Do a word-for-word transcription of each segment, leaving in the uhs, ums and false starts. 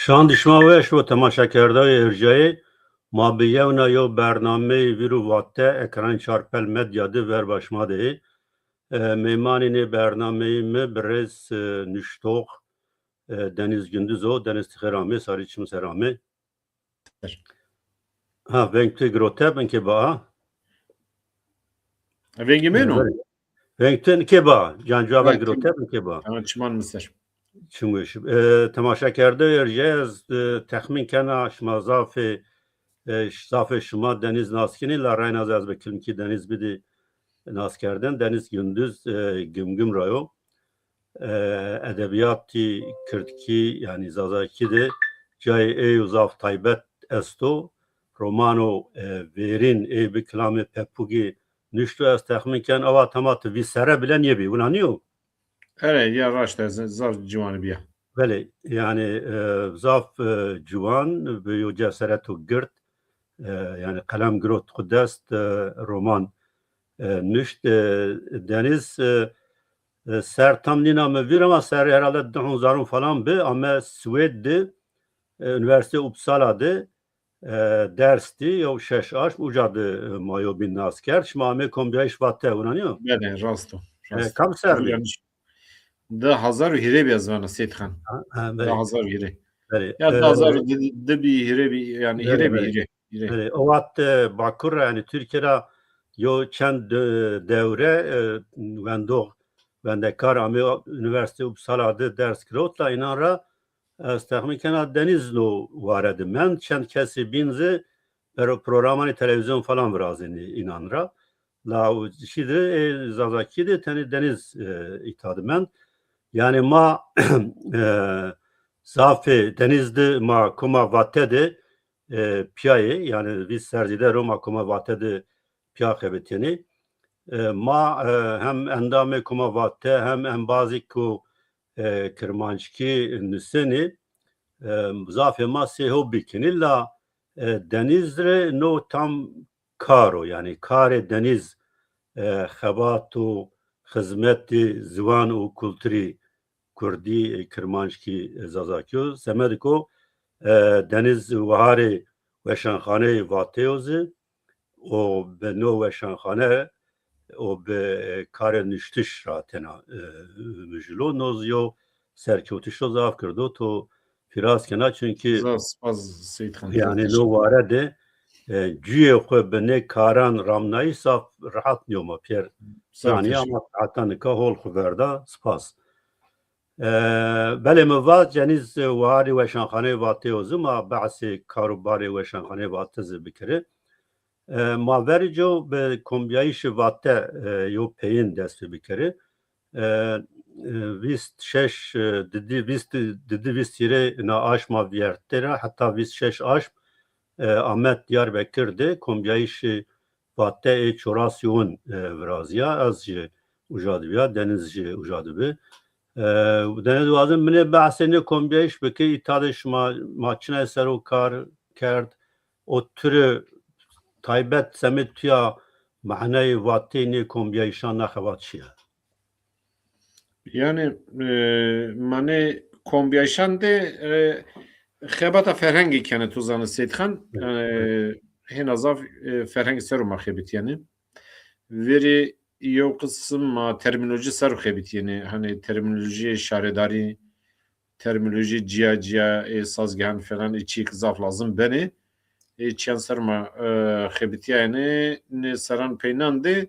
Şan dişma weş û temaşekerdayê erjayê, ma bi yewna yew bernameyê Vîr û Vate ekranê Çarpel Medya de verba şima de yê. E, mêmanê nê bernameyî mi birêz, e, nuştox, e, Deniz Gündüz o. Deniz, ti xêr amê, sarî çim ser amê. Ha, veng tu girote bin ke ba. Vengê mi no? Veng tu ke ba. Can cevabı girote bin ke ba. Tamam, çiman mi ser. Çimûş. E, temaşekerde erjayê ez, e, texmîn kena şima zafê, e, zafê şima Deniz nas kenî, la reyna ez, ez bi kilmkî Deniz bidî nas kerdin. Deniz Gündüz, e, Gimgim ra yo. E, edebîyatî kirdkî, yanî zazakî de cayê ey û zaf taybet esto. Romano, e, vêrîn ey bi kilamê Pepûgî nuşto, ez texmîn ken awa tema ti vîst serre bile nêbî, wina nîyo? Erê, ya raşt e, z-, zaf ciwanî bîya. Belê, yanî, e, zaf, e, ciwan, bi yo cewsereto gird, e, yanî qelem girot xwu dest, e, roman, e, nuşt. E, Deniz, e, e, ser tam nîna mi vîr ama ser herhalde di hezar û falan bi, ame Swêd de, e, Unîversîteyê Uppsala de, e, ders dî, yew şeş aşm uca de, e, ma yobîn nas kerd. Şima amê kombîyayîş Vate, wina nîyo? Belê, rast o. E, rast. Kam ser bî? Yanlış. Di hezar û hîrê bî ez vana Seyîd Xan. Ha, ha, belê. Di hezar û hîrê. Belê. Ya, e, di hezar û di bî, hîrê bî, yanî belê, hîrê bî, belê. Hîrê, hîrê. Belê. O wext, e, Bakur ra, yanî Tirkîye ra yo çend, e, dewre, e, wendox, wendekar amê Unîversîteyê Uppsala de ders girot la, înan ra ez texmîn kena Deniz no ware de mend, çend kesê bîn zî pro-, programanê televîzyon falan virazenê înan ra. La şî de, e, zazakî de tenê Deniz, e, îta de mend. Yanî ma, e, zafê Deniz de ma koma Vate de, e, pîya yê, yanî vîst serr zêde ro ma koma Vate de pîya xebitîyenê. E, ma, e, hem endamê koma Vate hem embazêko, e, kirmanckî nusenê, e, zafê ma sey ho bî kenê la, e, Deniz rê no tam kar o, yanî karê Deniz, e, xebat û xizmetê ziwan û kulturî kurdî, e, kirmanckî, e, zazakî yo. Semedê ko, e, Deniz wiharê weşanxaneyê Vatê yo zî, û bi no weşanxane û bi, e, karê nuştiş ra tena, e, mijilo. No zî yo serkewtişo zaf girdo, to fîraz kena, çunkî zaf spas Seyîd Xan, zaf teşekkür. Yanî no ware de, e, cuyê xwu bi nê karan ramnayîş zaf rehet nîyo ma pêr. Zaf teşekkür. Yanî ama heta nika hol xwu verda, spas. E, belê mi va Deniz, e, wiharê weşanxaneyê Vatê yo zî, ma behsê kar û barê weşanxaneyê Vate zî bikirî. E, ma verî co bi kombîyayîşê Vate, e, yo peyên dest pê bikirî. E, e, vîst şeş, e, didî vîst, didî vîst hîrê ina aşma vîyertê ra heta vîst şeş aşm, e, Amed Diyarbekir de kombîyayîşê Vate ê Çorasî Win, e, virazîya. Ez jî uca de bîya, Deniz jî uca de bi. E, Deniz, wazim binê behsê nê kombîyayîş bikî, îta de şima, ma çinay ser o kar kerd, o tu rê taybet semê tu ya maneyê Vateyî nê kombîyayîşan na xebat çi ya? Yanî, e, manê kombîyayîşan de, e, xebata ferhengî kenê, to zanî Seyîd Xan. Evet, evet. E, hêna zaf, e, ferhengî ser o ma xebitîyenê. Verî yew qisim ma termînolojî ser o xebitîyenê. Hanî termînolojîyê şaredarî, termînolojî cîya cîya ê sazgehan falan, ê çîyê ke zaf lazim benê. Ê çîyan ser ma, e, xebitîyayêne, nê seran peynan de,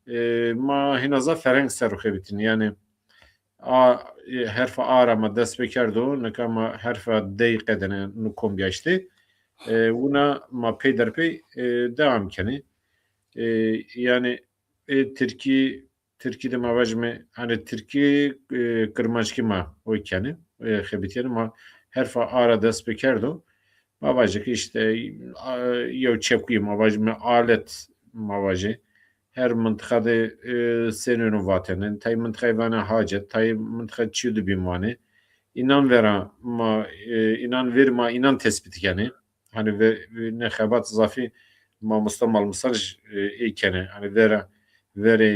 e, ma hîna zaf ferheng ser o xebitîne. Yanî a, e, herfa A ra ma dest pê kerdo, nika ma herfa D qedene no kombîyayîş de. E, wina ma pey der pey, e, dewam kenê. E, yanî, e, tirkî Tirkî de ma vajîme, hanî tirkî, e, kirmanckî ma o kenê, e, xebitîyenê, ma herfa A ra dest pê kerdo. Ma vajê ke îşte, a, yew çekuyê ma vajîme, alet ma vajê. Her mintiqa de, e, senêno vatene. Tay mintiqayî vanê hacet, tay mintiqa çîyo de bîn vanê. Înan vera ma, e, înan verî ma înan tespît kenê. Hanî ve-, ve-, nê xebat zafî mamosta Malmîsan jî, e, ê kenê. Hanî vera, verê,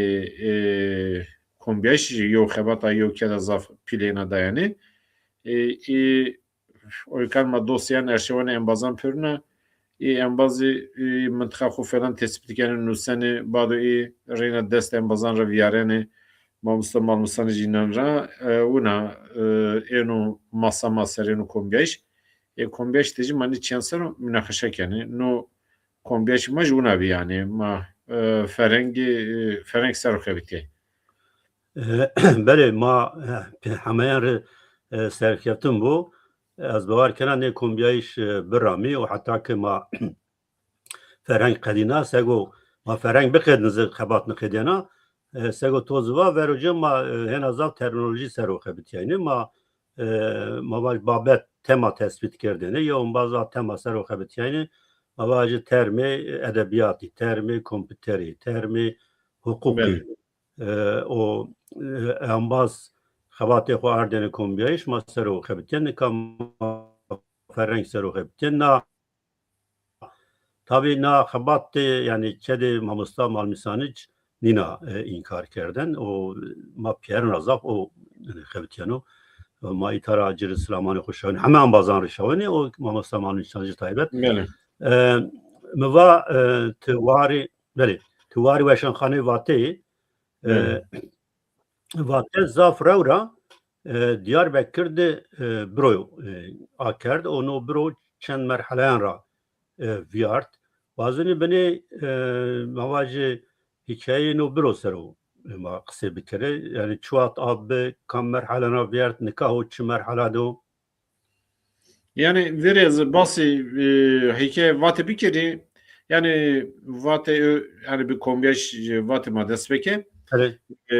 e, kombîyayîş jî yew xebata yew keda zaf pîlêna dayanê. E, e, oykan ma dosyan erşewanê embazan pêruna. Ê embazî, ê, mintiqa xo falan tespît kenê, nusenê, bado ê reyna dest embazan ra vîyarênê. Mamosta Malmîsanij înan ra, e, wina, e, êno masa ma ser êno kombîyayîş. Ê kombîyayîş de jî ma nê çîyan ser o munaqeşe kenê. No kombîyayîş ma jî wina bî yanî. Ma, e, ferengî, e, fereng ser o xebitîyayî. E, belê, ma, e, hemeyan rê, e, serkeftin bo. Ez bawer kena nê kombîyayîş, e, biramî û heta ke ma ferheng qedîna, sego ma ferheng biqedîn zî xebat niqedîyena. E, sego to zî va, vero ci ma, e, hêna zaf termînolojî ser o xebitîyayîne. Ma, e, ma vaj babet, tema tespît kerdêne. Yew embaz va tema ser o xebitîyayîne. Ma vajî termê edebîyatî, termê kompîterî, termê huqûqî. Belê. E, o, e, embaz xebatê xo ardêne kombîyayîş, ma ser o xebitîyen, nika ma ferheng ser o xebitîyen. Na, tabî na xebat de, yanî kedê mamosta Malmîsanij nîna, e, înkar kerden. O, ma pîyerin ra zaf o, yanî, xebitîyeno. Ma îta ra ci rê silamanê xo şawenê. Heme embazan rê şawenê, o mamosta Malmîsanij taybet. Belê. E, mi va, e, ti warî, belê, ti warî weşanxaneyê Vateyî, e, Belê. Vate zaf rew ra, e, Diyarbekir de, e, biro, e, akerd û no biro çend merheleyan ra, e, vîyart. Wazenî binê, e, ma vajê hîkayeyê no biro ser o, e, ma qisê bikerê. Yanî çi wext a bi, kam merheleyan ra vîyart, nika ho çi merhela de o? Yanî verê ez basî, e, hîkaye Vatê bikerî. Yanî Vatê, e, yanî bi kombîyayîş, e, Vatê ma dest pê ke. Erê. E,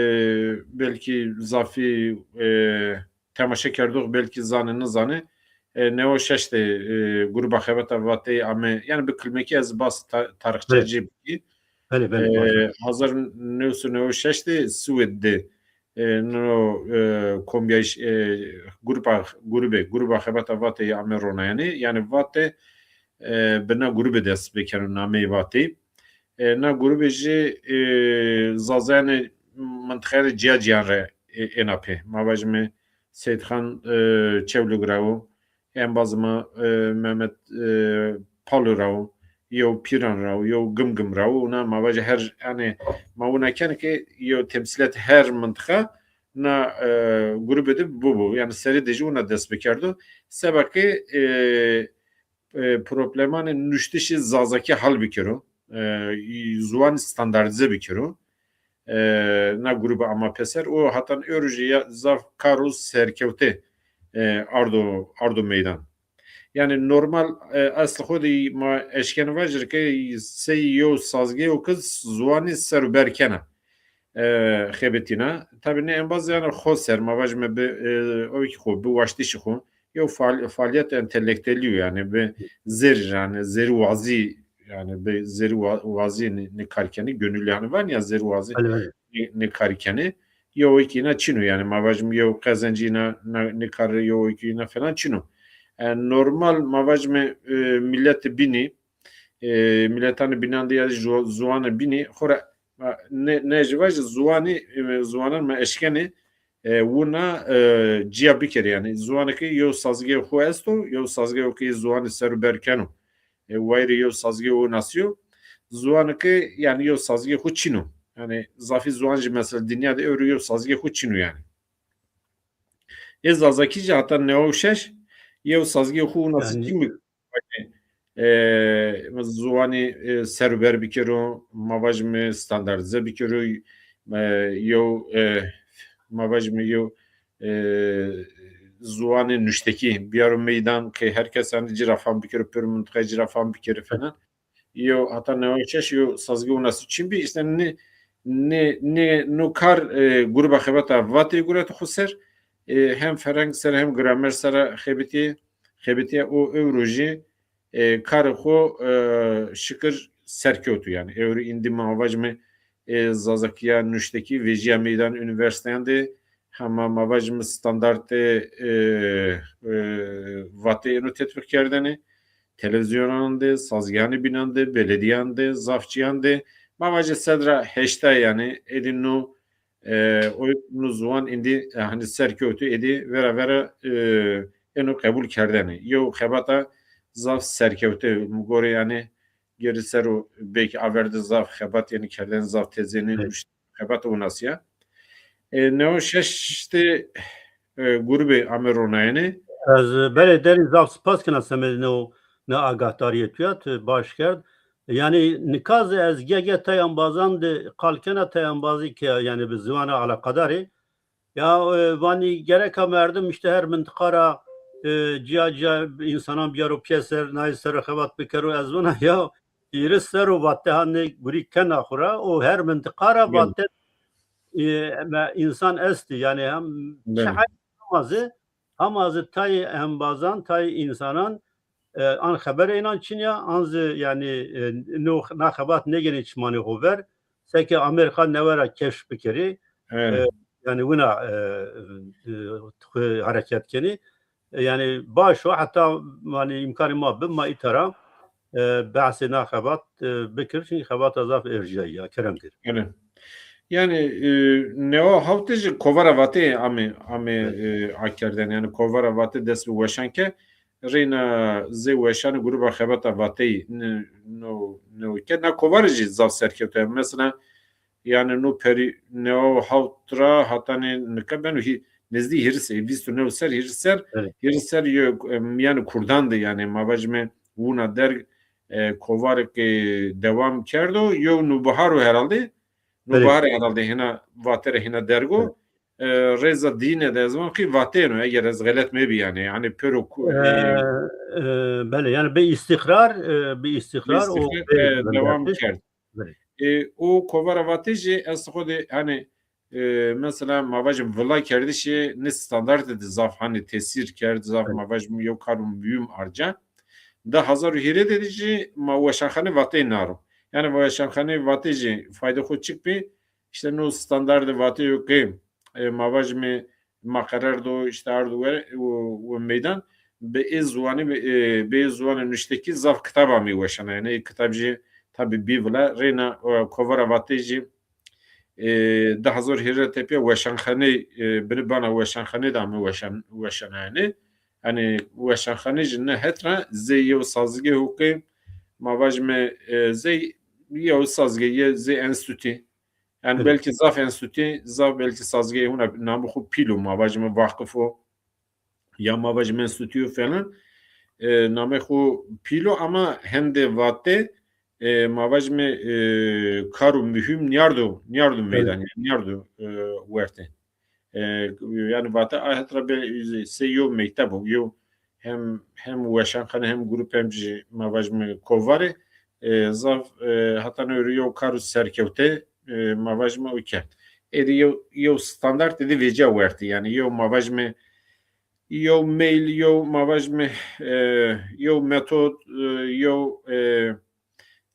belkî zafî, e, temaşe kerdox, belkî zanê, nizanê. E, neway û şeş de, e, Gruba Xebata Vateyî ame. Yanî bi kilmekî ez bas ta-, tarîxçe Erê. ci bikî. Belê, belê, E, baş. Hezar new sey û neway û şeş de Swêd de e, no, e, kombîyayîş, e, grupa, grubê, Gruba Xebata Vateyî ame ronayanê. Yanî Vate, e, bi na grubî dest pêkeno nameyê Vateyî. E, na grubî jî, e, zazayanê mintiqeyanê cîya cîyan ra, e, êna pê. Ma vajîme Seyîdxan, e, Çewlîg ra wo, embazê ma, e, Mehmet, e, Palo ra wo, yew Pîran ra wo, yew Gimgim ra wo. Wina ma vajî her, yanî ma wina kenê ke yew temsîlet her mintiqa na, e, grubê de bibo. Yanî serê de jî wina dest bikerdo. Seba ke, e, e, problemanê nuştişê zazakî hal bikero. E, ziwanî standardîze bikero. E, na grubî ama pêser û hetan ewro jî ya zaf kar û serkewte, e, ardo, ardo meydan. Yanî normal, e, eslê xo de ma eşkenê vajir ke sey yew sazgeyo ke ziwanî ser û ber kena, e, xebitîna. Tabî nê embaz yanî xo ser, ma vajîme bi, e, o kî xo, bi waştişî xo, yew faal-, faalîyet entelektuelî yo, yanî bi zerrî, yanî zerrî wazî, yanî bi zerrî wa-, wazî nê, nê kar kenê, gönüllü yanî vanê ya zerrî wazî Belê, belê. nê, nê kar kenê. Yew êkî îna çin o, yanî ma vajîme yew qezencî îna, na, nê kar, yew êkî îna falan çin o. E, normal ma vajîme, e, miletê bînî, e, miletanê bînan de ya jî ziwanê bînî, xora, ma, ne, ne jî vajî ziwanî, e, ziwanan ma eşkenê, e, wina, e, cîya bikerê. Yanî ziwanê ke yew sazgeyo xo esto, yew sazgeyo ke ziwanî ser û ber keno. E, wayîrê yew sazgeyo winasî yo. Ziwanê ke, yanî yew sazgeyo xo çin o. Yanî zafî ziwan jî mesela dinya de ewro yew sazgeyo xo çin o yanî. Ê zazakî jî heta neway û şeş yew sazgeyo xo winasî Yanî çin o. E, ziwanî, e, ser û ber bikero, ma vajîme standardîze bikero, e, yew, e, ma vajîme yew, e, ziwanê nuştekî biyaro meydan ke her kes yanî ci ra fam bikero, pêro mintiqayê ci ra fam bikerê falan. Yew heta neway û şeş yew sazgê winasî çin bî. Îşte nê, nê, nê, no kar, e, Gruba Xebata Vateyî guretî xo ser, e, hem ferheng ser hem gramer ser a xebitî, xebitîya û ewro jî, e, karê xo, e, şikir serkewto yanî. Ewro îndî ma vajîme, e, zazakîya nuştekî vejîya meydan unîversîteyan de, hema ma vajîme standartê, e, e, Vateyî êno tetbîq kerdene. Televîzyonan de, sazgehanê bînan de, beledîyan de, zaf çîyan de, ma vajî sed ra heştay yanî, êdî no, e, o, no ziwan îndî, e, hanî serkewto, êdî vera vera, e, eno qebul kerdene. Yew xebata zaf serkewte, mi gorê yanî geri ser o belkî averde zaf xebat yanî kerdene zaf tezêne Evet. Xebata winasî ya. E, neo şeştê, e, grubê ame ronayene. Ez, e, belê derî zaf spas kena semedê neo, ne agahdarîye tu ya, tu baş kerd. Yanî nika zî ez ge-ge tay embazan de qal kena, tay embazî ke yanî bi ziwana alaqadar ê. Ya, e, vanî gereka merdim îşte her mintiqa ra, e, cîya cîya însanan biyaro pîyeser, nayê ser o xebat bikero. Ez vana ya, hîris serr o vate hanê gurî kena xwu ra û her mintiqa ra Belê. Vate, e, me, însan estî. Yanî hem Belê. Çi hay hema zî, hema zî tayê embazan, tayê însanan, e, an xeberê înan çin ya, an zî yanî, e, no, na xebat nêgenê çimanê xo ver. Seke Amerîka newe ra keşf bikerî. Evet. E, yanî wina, e, e, xwu hereket kenî. E, yanî baş o, heta, yanî, îmkanê ma bi, ma îta ra, e, behsê na xebat, e, bikir, çunkî xebata zaf erjîyayî ya, kerem kir. Öyle. Yanî, e, neo hawte jî kovara Vateyî ame, ame, Evet. E, akerdene. Yanî kovara Vate dest bi weşan ke, reyna zê weşanê gruba xebata Vateyî ne, no, no ke. Na kovare jî zaf serkewte. Mesela, Yanî no perî neo hawt ra hatanê nika beno hî-, nizdî hîris, e, vîst û new ser, hîris ser, Evet. Hîris ser yo, e, mîyanê kurdan de yanî ma vajîme wina derg, e, kovarêk, e, dewam kerdo. Yew nûbihar o herhalde. Belê. Nûbihar herhalde hina vatere hina derg o. Evet. E, rêza dîne de ez van qî vateyeno eger ez xelet mebî yanî. Yanî pêro ku, E, e, e, belê, yanî bi îstîqrar, e, bi îstîqrar û îstîqrar, e, dewam kerd. Belê. E, o kovara Vate jî eslê xo de, hanî, e, mesela ma vajim vila kerdişê nê standartî de zaf, hanî, tesîr kerd, zaf, Evet. Ma vajim yew karo muhîm arca. Di hezar û hîrê de jî ma weşanxanê Vateyî naro. Yanî weşanxanê Vateyî jî fayde xo çik bî? Îşte no standartê Vateyî yo ke, e, ma vajime ma qerar do, îşte ardo we, we, we meydan, bi ê ziwanî, e, bi ê ziwanê nuştekî zaf kitab amê weşanayene. Ê kitab jî tabî bî vila. Reyna, e, kovara Vateyî jî, e, di hezar hîrê ra tepîya weşanxaneyî, e, binê bana weşanxaneyî de amê weşan-, weşanayene. Yanî weşanxaneyî jî ne het ra zey yew sazgehû ke ma vajime, e, zey yew sazgehî, zey enstîtû. Yanî Evet. Belkî zaf enstîtû, zaf belkî sazgehê hûna namê xo pîl o, ma vajîme vaqif o, ya ma vajîme enstîtû yo falan, e, namê xo pîl o ama hende Vate, e, ma vajîme, e, karo muhîm nîyardo, nîyardo Evet. Meydan, yanî nîyardo, e, werte. E, yanî Vate a het ra be, sey yew mekteb o, yew hem, hem weşanxane hem grup hem jî ma vajîme kovarê, e, zaf, e, heta newrî yew karo serkewte, e, ma vajîme o kerd. Êdî yew, yew standart êdî vecîya wertî. Yanî yew ma vajîme yew meyl, yew ma vajîme, e, yew metod, e, yew, e,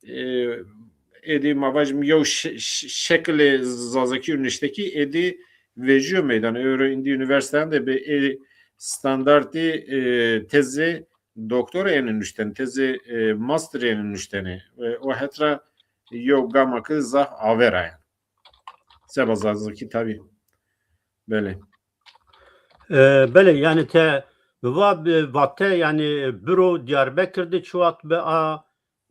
e, êdî ma vajîme yew şe-, şe-, şekilê zazakî û nuştekî êdî vejîyo meydan. Ewro îndî unîversîteyan de bi ê standartî, e, tezê doktora ênê nuştene, tezê, e, master ênê nuştene. E, o het ra yew gama ke zaf aver a yanî. Seba zazakî tabî. Belê. E, belê, yanî te va, e, Vate, yanî biro Diyarbekir de çi wext bi a,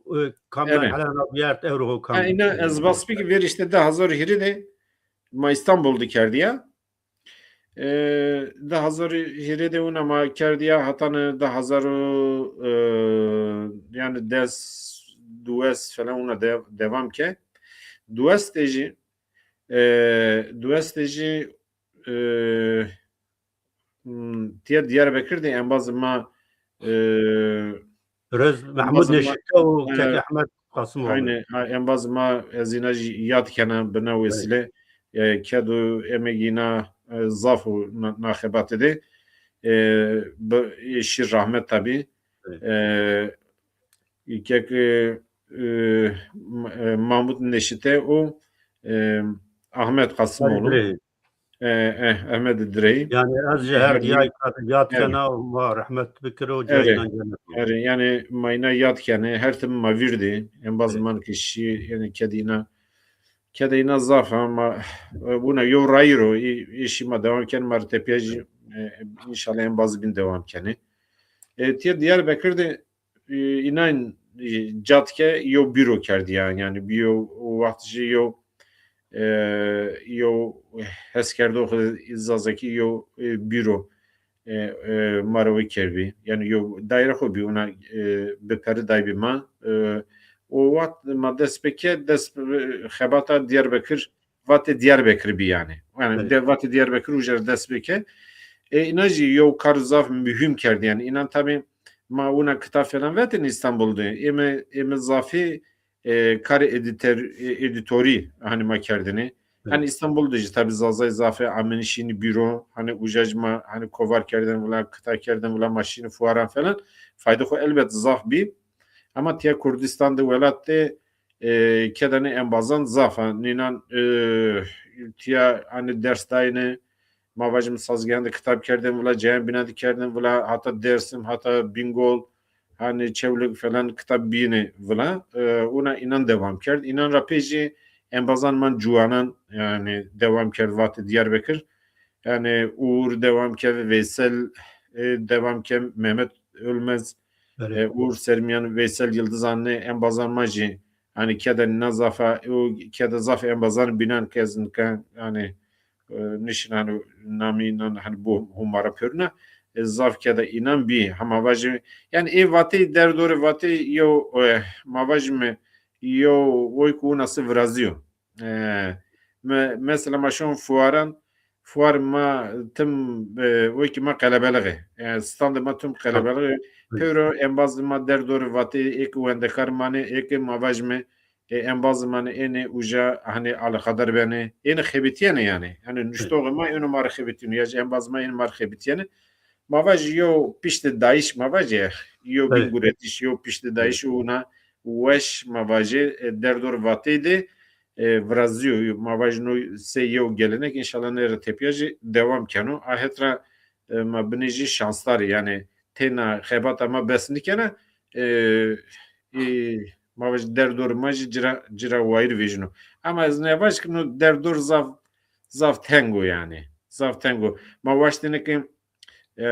e, kam merhele ra biyert, ewro ho kam? Ha, îna ez bas bikî, verî îşte di hezar û hîrê de ma Îstanbul de kerdî ya. E, di hezar û hîrê de wina ma kerdî ya, hetanî di hezar û, e, yanî des, duwes falan wina de-, devam ke. Duwes de jî, e, duwes de jî, e, Hmm, tiya Diyarbekir de embazê ma, e, Rez Mehmud embazê ma, Neşite û e, Kek Ehmed Kasimoğlu. Aynî, ha, embazê ma ez îna jî yad kena bi na wesîle, e, ked û emegê îna, e, zaf o na, na xebate de. E, bi, e, şî rahmet tabî. Evet. E, Kek, e, e, M-, e, Mahmut Neşite û, e, Ahmet Kasimoğlu. Direy. E, e, Ehmedê Direy. Yanî ez jî her diyay yad kena, ma rehmet bikiro, cayê înan cennet bo. Erê, yanî ma îna yad kenê, her tim ma vîr dî, embazê ma ke şî, yanî kedê îna, kedê îna zaf a, ma, e, wina yew rayîr o, î-, îşî ma dewam kenê, ma rê tepîya jî, e, înşallah embazê bîn dewam kenê. E, tiya Diyarbekir de, e, inan, e, cat ke yew bîro kerdî ya. Yanî bîyo o wext jî yew, e, yew heskerdoxê zazakî yew, e, bîro, e, e, ma ra we kerdbî. Yanî yew daîre xo bî, ona, e, bi pere daybî ma. E, o wext ma dest pê ke, dest bi xebata Diyarbekir, vatê Diyarbekir bî yanî. Yanî Evet. de vatê Diyarbekir uca ra dest pê ke. E, înan jî yew kar zaf muhîm kerdî yanî. Înan tabî ma wina kitab falan vetên Îstanbul de. Ême, ême zafî, e, karê edîtor-, e, edîtorî hanî ma kerdêne. Hanî Îstanbul de jî tabî zazayê zafî amêne şînî bîro, hanî uca jî ma hanî kovar kerdên vila, kitab kerdên vila, ma şînî fuaran falan. Faydê xo elbet zaf bî. Ama tiya Kurdîstan de, welat de, e, keda nê embazan zaf a. Nînan, e, tiya hanî ders dayêne, ma vajîme sazgehan de kitab kerdên vila, cayan bînan de kerdên vila, hata Dêrsim, hata Bîngol, hanî Çewlig falan kitab bîyêne vila. E, ona înan dewam kerd. Înan ra pey jî embazan ma ciwanan yanî dewam kerd vatê Diyarbekir. Yanî Uğur dewam kerd, Veysel, e, dewam kerd, Mehmet Ölmez, Belê. e, Uğur Sermîyan, Veysel Yıldızan, nê embazan ma jî hanî keda nînan zaf a, o keda zaf embazan bînan ke ez nika, yanî, e, nişin hanî namî înan hanî bo hûmara pêruna, e, zaf keda înan bî. Ha ma vajîme, yanî ê vateyî, derdorê vateyî yew, e, ma vajîme yew oy ke winasî virazîyo. E, me-, mesela ma şon fuaran, fuar ma tim, e, oy ke ma qelebelix ê. Yanî standê ma tim qelebelix ê. Pêro embazê ma derdorê vateyî, ê ke wendekar manê, ê ke ma vajîme, e, embazê ma nê ênê uca hanî alexadar benê. Ênê xebitîyenê yanî. Yanî nuştoxê ma êno ma rê xebitîno. Ya jî embazê ma ênê ma rê xebitîyenê. Ma vajî yew piştê dayîş, ma vajî yew bîn guretîş, yew piştê dayîş û wina weş ma vajî, e, derdorê vateyî de, e, virazîyo. Ma vajî no sey yew gelenek, înşallah nê rê tepîya jî dewam keno. A het ra, e, ma binê jî şansdar ê. Yanî teyna xebata ma bes nîkena, e, e, ma vajî derdorê ma jî ci ra, ci ra wayîr vejîno. Ama ez nêvaj ke no derdor zaf, zaf teng o yanî. Zaf teng o. Ma waştêne ke, e,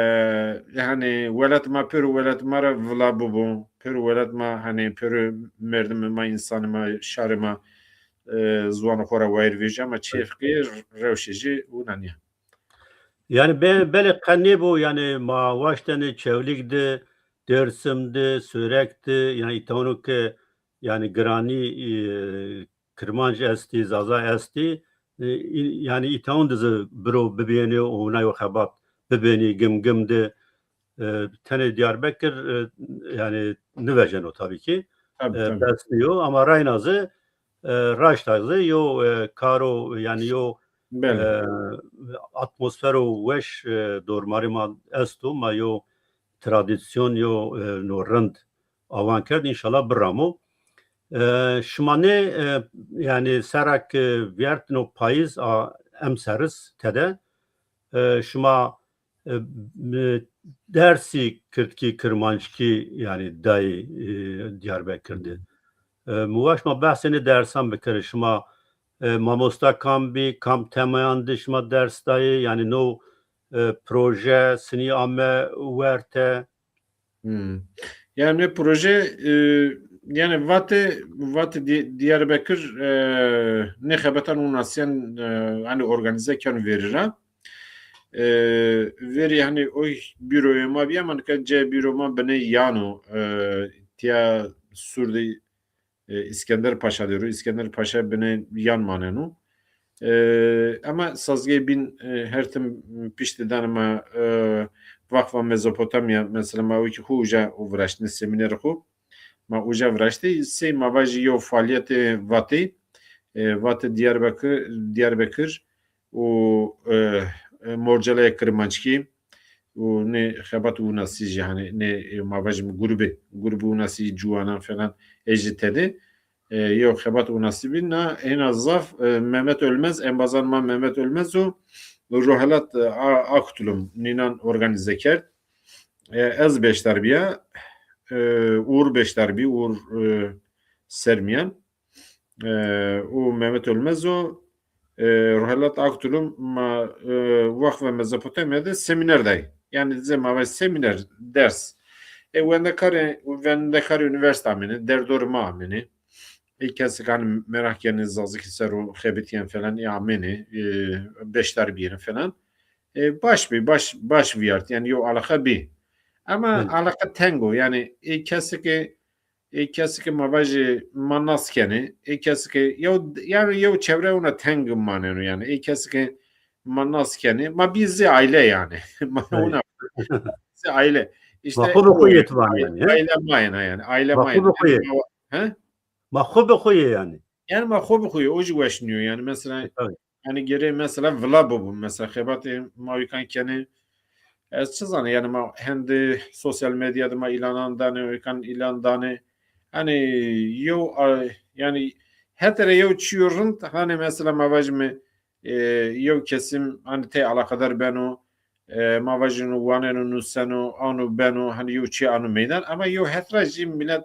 yanî welat ma pêro welat ma ra vila bibo. Pêro welat ma hanî pêro merdimê ma, însanê ma, şarê ma, e, ziwanê xo ra wayîr vejî ama çêfkê rewşê jî wina nîya. Yanî be-, belê qe nêbo, yanî ma waştêne Çewlîg de, Dêrsim de, Sêwreg de, yanî îtawano ke yanî giranî, e, Kirmanc estî, Zaza estî, e, î-, yanî îtawan de zî biro bibênê û wina yo xebat bibênî Gimgim de, e, tenê Diyarbekir, e, yanî nivejeno tabî kî. Tabî, e, tabî. Bes nîyo, ama rayna zî, e, raşta zî yo, e, karo, yanî yo, Belê. e, atmosfero weş, e, dormarê ma esto, ma yo tradîsyon, yo, e, no rind awan kerd, înşallah biramo. E, şima nê, e, yanî sera ke vîyertino payîz a emser iz tede, e, şima, e, m-, dersî kirdkî, kirmanckî, yanî dayî, e, Diyarbekir de. E, mi waşt ma behsê nê dersan bikirê. Şima, e, mamosta kam bî, kam temayan de şima ders dayê, yanî no, e, proje sinî ame werte? Hmm. Yanî proje, e, yanî vatê, vatê Di-, Diyarbekir, e, nê xebetan winasîyen, e, hanî organîze keno verî ra. E, verî hanî oy bîroyê ma bîya, ma nika cayê bîro ma binê yan o, e, tiya Sûr de, e, Îskender Paşa de ro. Îskender Paşa binê yan maneno. E, ema sazgeyê bîn, e, her tim piştî danê ma, e, Vakfa Mezopotamya, mesela ma wekî xo uca viraştîne semînerê xo. Ma uca viraştî, sey ma vajî yew faalîyetê vateyî, e, vatê Diyarbekir, Diyarbekir û, e, e, Morcaleya Kirmanckî û nê xebat winasî jî, hanî nê, e, ma vajîme grubê, grubê winasî ciwanan falan ê jî tede, e, yew xebat winasî bî. Na hêna zaf, e, Mehmet Ölmez, embazan ma Mehmet Ölmez û Rohelat, e, A-, Aktulum nînan organîze kerd. E, ez beşdar bîya, e, Uğur beşdar bî, Uğur, e, Sermîyan, e, û Mehmet Ölmez û, e, Rohelat Aktulum ma, e, Vakfa Mezopotamya de semîner day. Yanî zê ma vaj semîner, ders. E, wendekarê, wendekarê unîversîte amêne, derdorê ma amêne. Ê kesê ke hanî meraq kenê zazakî ser o, xebitîyen falan, ê amêne, e, beşdar bîyêne falan. E, baş bî, baş, baş vîyart, yanî yew eleqe bî. Ema eleqe teng o, yanî ê kesê ke, ê kesê ke ma vajê ma nas kenê, ê kesê ke yew, yanî yew çewre wina teng maneno yanî. Ê kesê ke ma nas kenê, ma bî zê aîle yanî. Ma wina zê aîle. Îşte ma xo bi xo yê ti vanê yanî, he? Aîle ma yena yanî. Aîle ma yena. He? Ma xo bi xo yê yanî. Yanî ma xo bi xo yê, o jî weş nîyo. Yanî mesela, yanî gerê mesela vila bibo. Mesela xebatê ma ewkan kenê. Ez çi zanî, yanî ma hendê sosyal medya de ma îlanan danê, ewkan îlan danê. Hanî yew a-, yanî hetere yew çîyo rind, hanî mesela ma vajîme, e, yew kesim hanî tey eleqedar beno, e, ma vajîno waneno, nuseno, ano beno, hanî yew çî ano meydan. Ema yew het ra jî milet,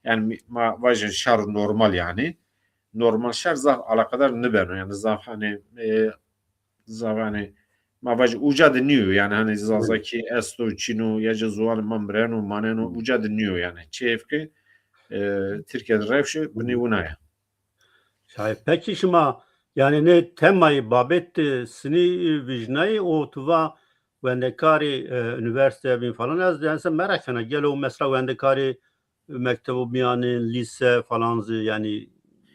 yanî mi-, ma vajîn şar normal yanî. Normal şar zaf eleqedar nibeno. Yanî zaf hanî, e, zaf hanî ma vajî uca de nîyo. Yanî hanî zazakî esto, çin o, ya jî ziwanê ma mireno, maneno, uca de nîyo yanî. Çeyê ke, e, Tirkîya de rewşe binê wina ya. Şayê, pekî şima, yanî nê temayî, babet, e, sinî, e, vijnayî û tu va wendekarê, e, unîversîte bîn falan, ez yanî se meraq kena, gelo mesela wendekarê mektebo mîyanên, lîse falan zî, yanî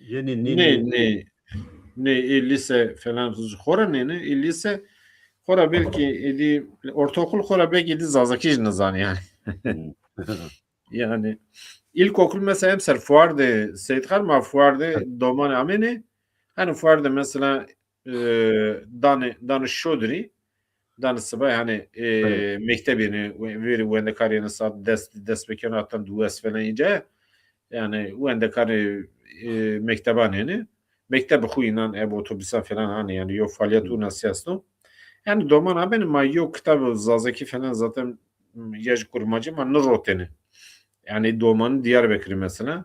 yenî nî? Nê, nê. Nê, ê lîse falan zî xo ra nêne, ê lîse xo ra belkî êdî, ortaokul xo ra belkî êdî zazakî jî nizanê yanî. Yanî, ilkokul mesela emser fuar de, Seyîdxan, ma fuar de domanê amêne. Hanî fuar de mesela, e, danê, danê şodirî, danê sibay, hanî, e, mekteb yenê, we-, verî wendekarî yenê saet des, des bikeno, hatan duwes falan înca. Yanî wendekarê, e, mekteban yenê. Mektebê xo înan ebe otobîsan falan hanî, yanî yew faalîyet wina sî esto. Yanî doman amêne, ma yew kitab zazakî falan zaten, m, ya jî kurmancî ma nirotêne. Yanî domanê Diyarbekirî mesela.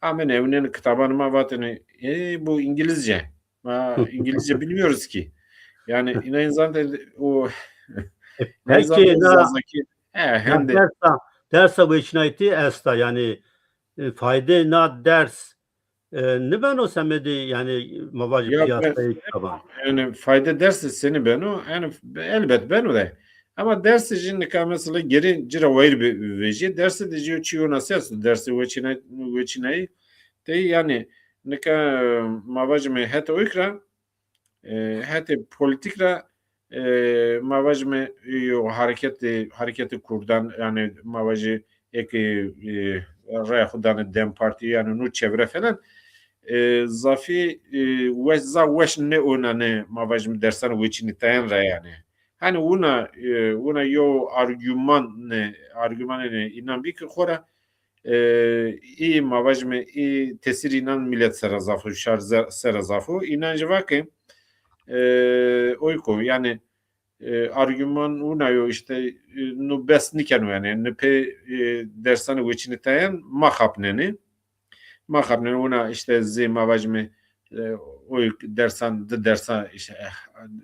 Amêne ewnêne kitabanê ma, vatêne, "E, bu İngilizce. Ma İngilizce bilmiyoruz ki." Yanî înan zaten o, e, pekî, na, zazakî, e, na hende dersa, dersa weçînayîtî esta, yanî, e, fayde na ders e, nibeno semedê, yanî, ma vajî pîyasayê kitaban? Yanî fayde dersî senî beno? Yanî elbet beno de. Ema dersî jî nika mesela gerê ci ra wayîr bi-, vejîyê. Dersî de jî yew çîyo nasî esto. Dersê weçîna-, weçînayî de yanî nika ma vajîme hetê oyk ra, e, hetê polîtîk ra, e, ma vajîme, e, yo hareketê, hareketê kurdan, yanî ma vajî eke, e, raya xo danê DEM Partî, yanî no çevre falan, e, zafî, e, weş, zaf weş nêonanê, ma vajîme, dersan weçînîtayan ra yanî. Hanî wina, e, wina yo argüman ne, argümanê ne înan bî ki xora, e, î, ma vajîme, î tesîrî înan milet sera zaf o, şar ze-, sera zaf o. Înan jî va ke, e, oyk o, yanî, e, argüman wina yo, îşte, e, no bes nîkeno yanî, ni pê, e, dersanê weçînîtayan maxapnenê. Maxapnenê wina îşte zê ma vajîme, e, oyk dersan, di dersa, îşte, e,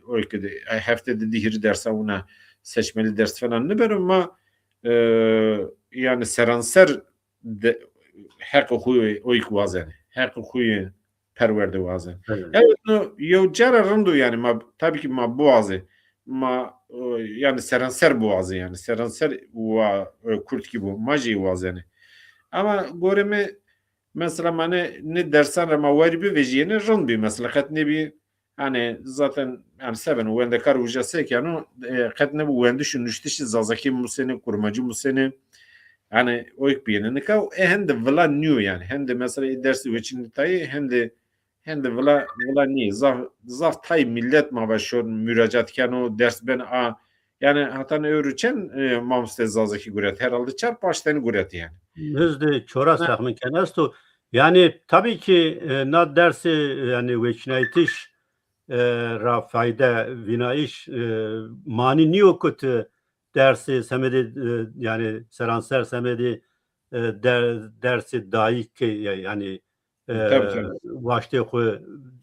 oyk de, e, hefte de di hîrê dersa wina seçmeli ders falan nibeno, ma, e, yanî seranser de heqê xo yê oyk wazenê. Heqê xo yê perwerde wazenê. Evet. Evet, no, yew cara rind o yanî ma, tabî ki ma biwazê. Ma, e, yanî seranser biwazê yanî. Seranser wa, e, kurdkî bo. Ma jî wazenê. Ama gorê mi, mesela ma nê, nê dersan ra ma wayîr bivejîyêne rind bî. Mesela qet nêbî, hanî zaten, yanî se beno, wendekar uca se keno, e, qet nêbo wendiş û nuştişî zazakî musêne, kurmancî musêne, yanî oyk bîyêne. Nika ê hende vila nîyo yanî. Hende mesela ê dersî weçînîtayî, hende, hende vila, vila nîyê. Zaf, zaf tay milet ma va şon muracat keno, ders ben a, yanî hatan ewro çend, e, mamosteyê zazakî guret? Herhalde çar paş tenî guret yanî. Nizdê çoras texmîn ken esto. Yanî tabî ki, e, na dersê, yanî weçînayîtiş, e, ra fayde vînayîş, e, manî nîyo ku ti dersê semedê, e, yanî seranser semedê, e, der-, dersê dayîk ke, ya-, yanî, e, waştê xwu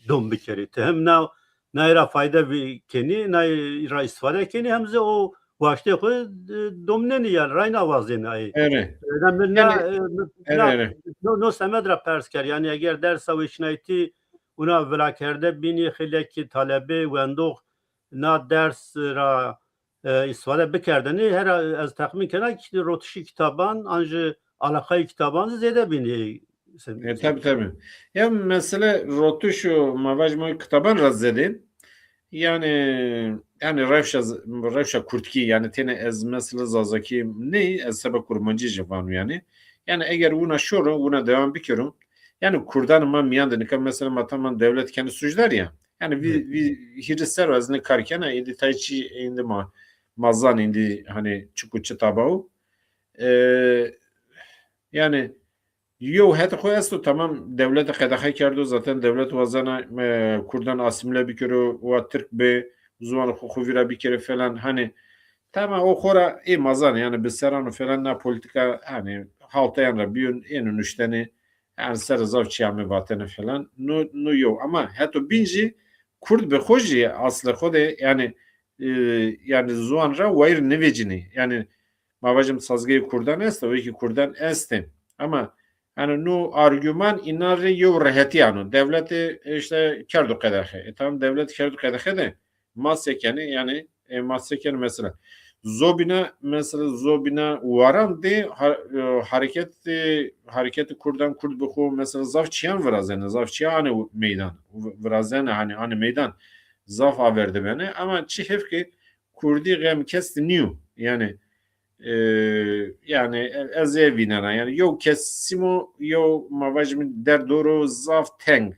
dom bikerî. Ti hem na, nay ra fayde vî-, kenî, nay ra îstîfade kenî, hem zî o waştê xwu, e, domnenî, yanî rayna wazênî ay. Ere. Ena mi na, Yanî, e, mi ere, na, ere. no, no semed ra pers kerd. Yanî eger dersa weşnayîtî una vilakerde bînî, xeylekî talebê, wendox na ders ra, e, îstifade bikerdinî, hera ez texmîn kena ki rotişî kitaban, an jî alaqayê kitaban zî zêde bînî. E, tabii, tabii. Ya mesele rotiş û ma vajîme kitaban ra zêde. Yanî, yanî rewşa, rewşa kurdkî, yanî têne ez mesela zazakî ney, ez seba kurmancî jî vano yanî. Yanî eger wina şoro, wina dewam bikero, yanî kurdan ma mîyan de nika mesela ma tamam dewlet kenî sucdar ya. Yanî vî, Evet. vî hîrî ser ez nê kar kena, êdî tay çî êndî ma, ma zan êndî hani çik û çi tabaw. E, yanî yew hetê xo esto, tamam, dewlete qedexe kerdo, zaten dewlet wazena, e, kurdan asîmîle bikero, wa tirk bê, ziwanê xo xo vîra bikero falan. Hani tamam, o xo ra ê ma zanê, yanî bi seran û falan na polîtîka, hani halteyan ra bîyo, êno nuştenê, yanî ser zaf çî ame vatene falan. No, no yew. Ama heto bîn jî kurd bi xo jî aslê xo de, yanî, e, yanî ziwan ra wayîr nêvecînê. Yanî ma vajim sazgeyê kurdan esta, wekî kurdan estê. Ama yanî no argüman înan rê yew rehetî ano. Dewlete îşte kerdo qedexe. E, tamam, dewlet kerdo qedexe de ma se kenê, yanî, e, ma se kenê mesela. Zobîna, mesela zobîna waran de ha-, e, hareket, e, hareketê kurdan, kurd bi xo mesela zaf çîyan virazenê, zaf çîyan anê meydan. Vi-, virazenê, hani anê meydan. Zaf aver de benê. Ama çi hêf ke kurdî xem kes de nîyo. Yanî, e, yanî e-, ez ê vînena. Yanî yew kesîm o, yew ma vajîme derdor o zaf teng.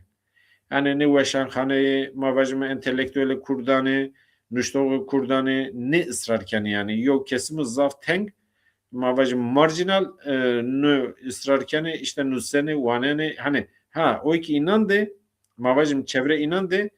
Yanî nê weşanxaneyê, ma vajîme entelektuelê kurdanê, nuştoxê kurdanê nê israr kenê yanî. Yew kesîm o zaf teng, ma vajîme marjînal, e, nê israr kenê, îşte nusenê, wanenê. Hani, ha, o ki înan de, ma vajîme çevre înan de,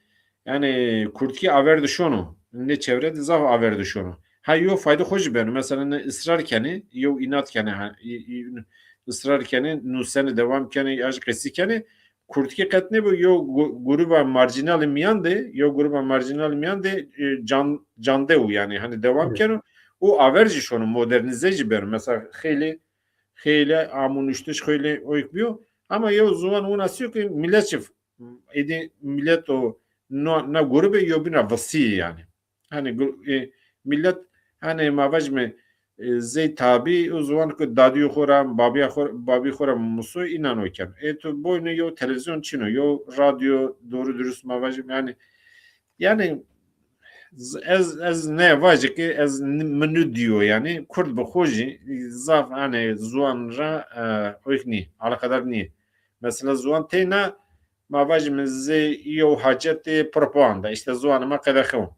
yanî kurdkî aver de şono. Nê çevre de zaf aver de şono. Ha, yew fayde xo jî beno. Mesela nê israr kenê, yew înat kenê, ha, î-, î-, israr kenê, nusenê, dewam kenê, ya jî qesî kenê. Kurdkî qet nêbo yew gu-, gruba marjînalî mîyan de, yew gruba marjînalî mîyan de, e, can-, cande û yanî, hani dewam Evet. keno. Û aver jî şono, modernîze jî beno. Mesela xeylê, xeylê amûnuştiş, xeylê oyk bîyo. Ama yew ziwan wina sîyo ke milet jî, êdî milet o no, na grubê yewbîn ra visîyê yanî. Hani gu-, e, milet, hani ma vajîme, e, zey tabî o ziwan ke dadîyê xo ra, babîya xo, babî xo ra muso, înan o keno. E, tu boyne yew televîzyon çin o, yew radyo, doğru dürüst ma vajîme, yanî, yanî z-, ez, ez nêvajî ke ez n-, mi nudîyo, yanî kurd bi xo jî zaf, hani ziwan ra, e, oyk nî, alaqadar nî. Mesela ziwan teyna ma vajîme zey yew hacetê propaganda, îşte ziwanê ma qedexe o.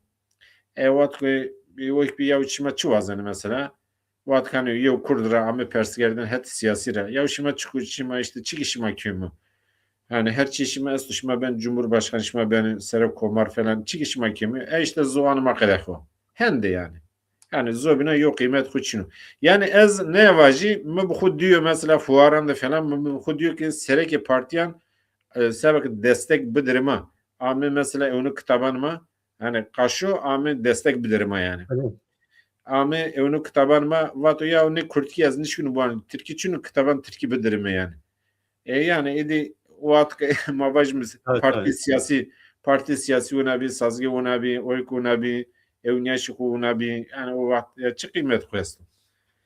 E, wat ke, e, wek bî yew şima çi wazenê mesela? Wat kanê yew kurd ra ame perskerden het sîyasî ra. Yew şima çik û şima îşte çikî şima kêm o? Yanî her çî şima esto, şima ben cumhurbaşkanı, şima ben serok komar falan, çikî şima kêm o? E, îşte ziwanê ma qedexe o. Hende yanî. Yanî zobîna yew qîmet xo çin o. Yanî ez nêvajî, mi bi xo dîyo mesela fuaran de falan, mi bi xo dîyo ke serekê partîyan, e, seba ke destek bidirê ma. Ame mesela ewno kitaban ma, yanî qaşo ame destek bidirê ma yanî. Evet. Ame ewno kitaban ma, vato ya nê kurdkî ez nişkîno biwanî, tirkî çin o, kitaban tirkî bidirê mi yanî. E, yanî êdî wext ke ma vajîme Evet, partî evet. sîyasî, partî sîyasî wina bî, sazgê wina bî, oyk wina bî, ewnîyaşê xo wina bî. Yanî o wext ya çi qîmet xo esto?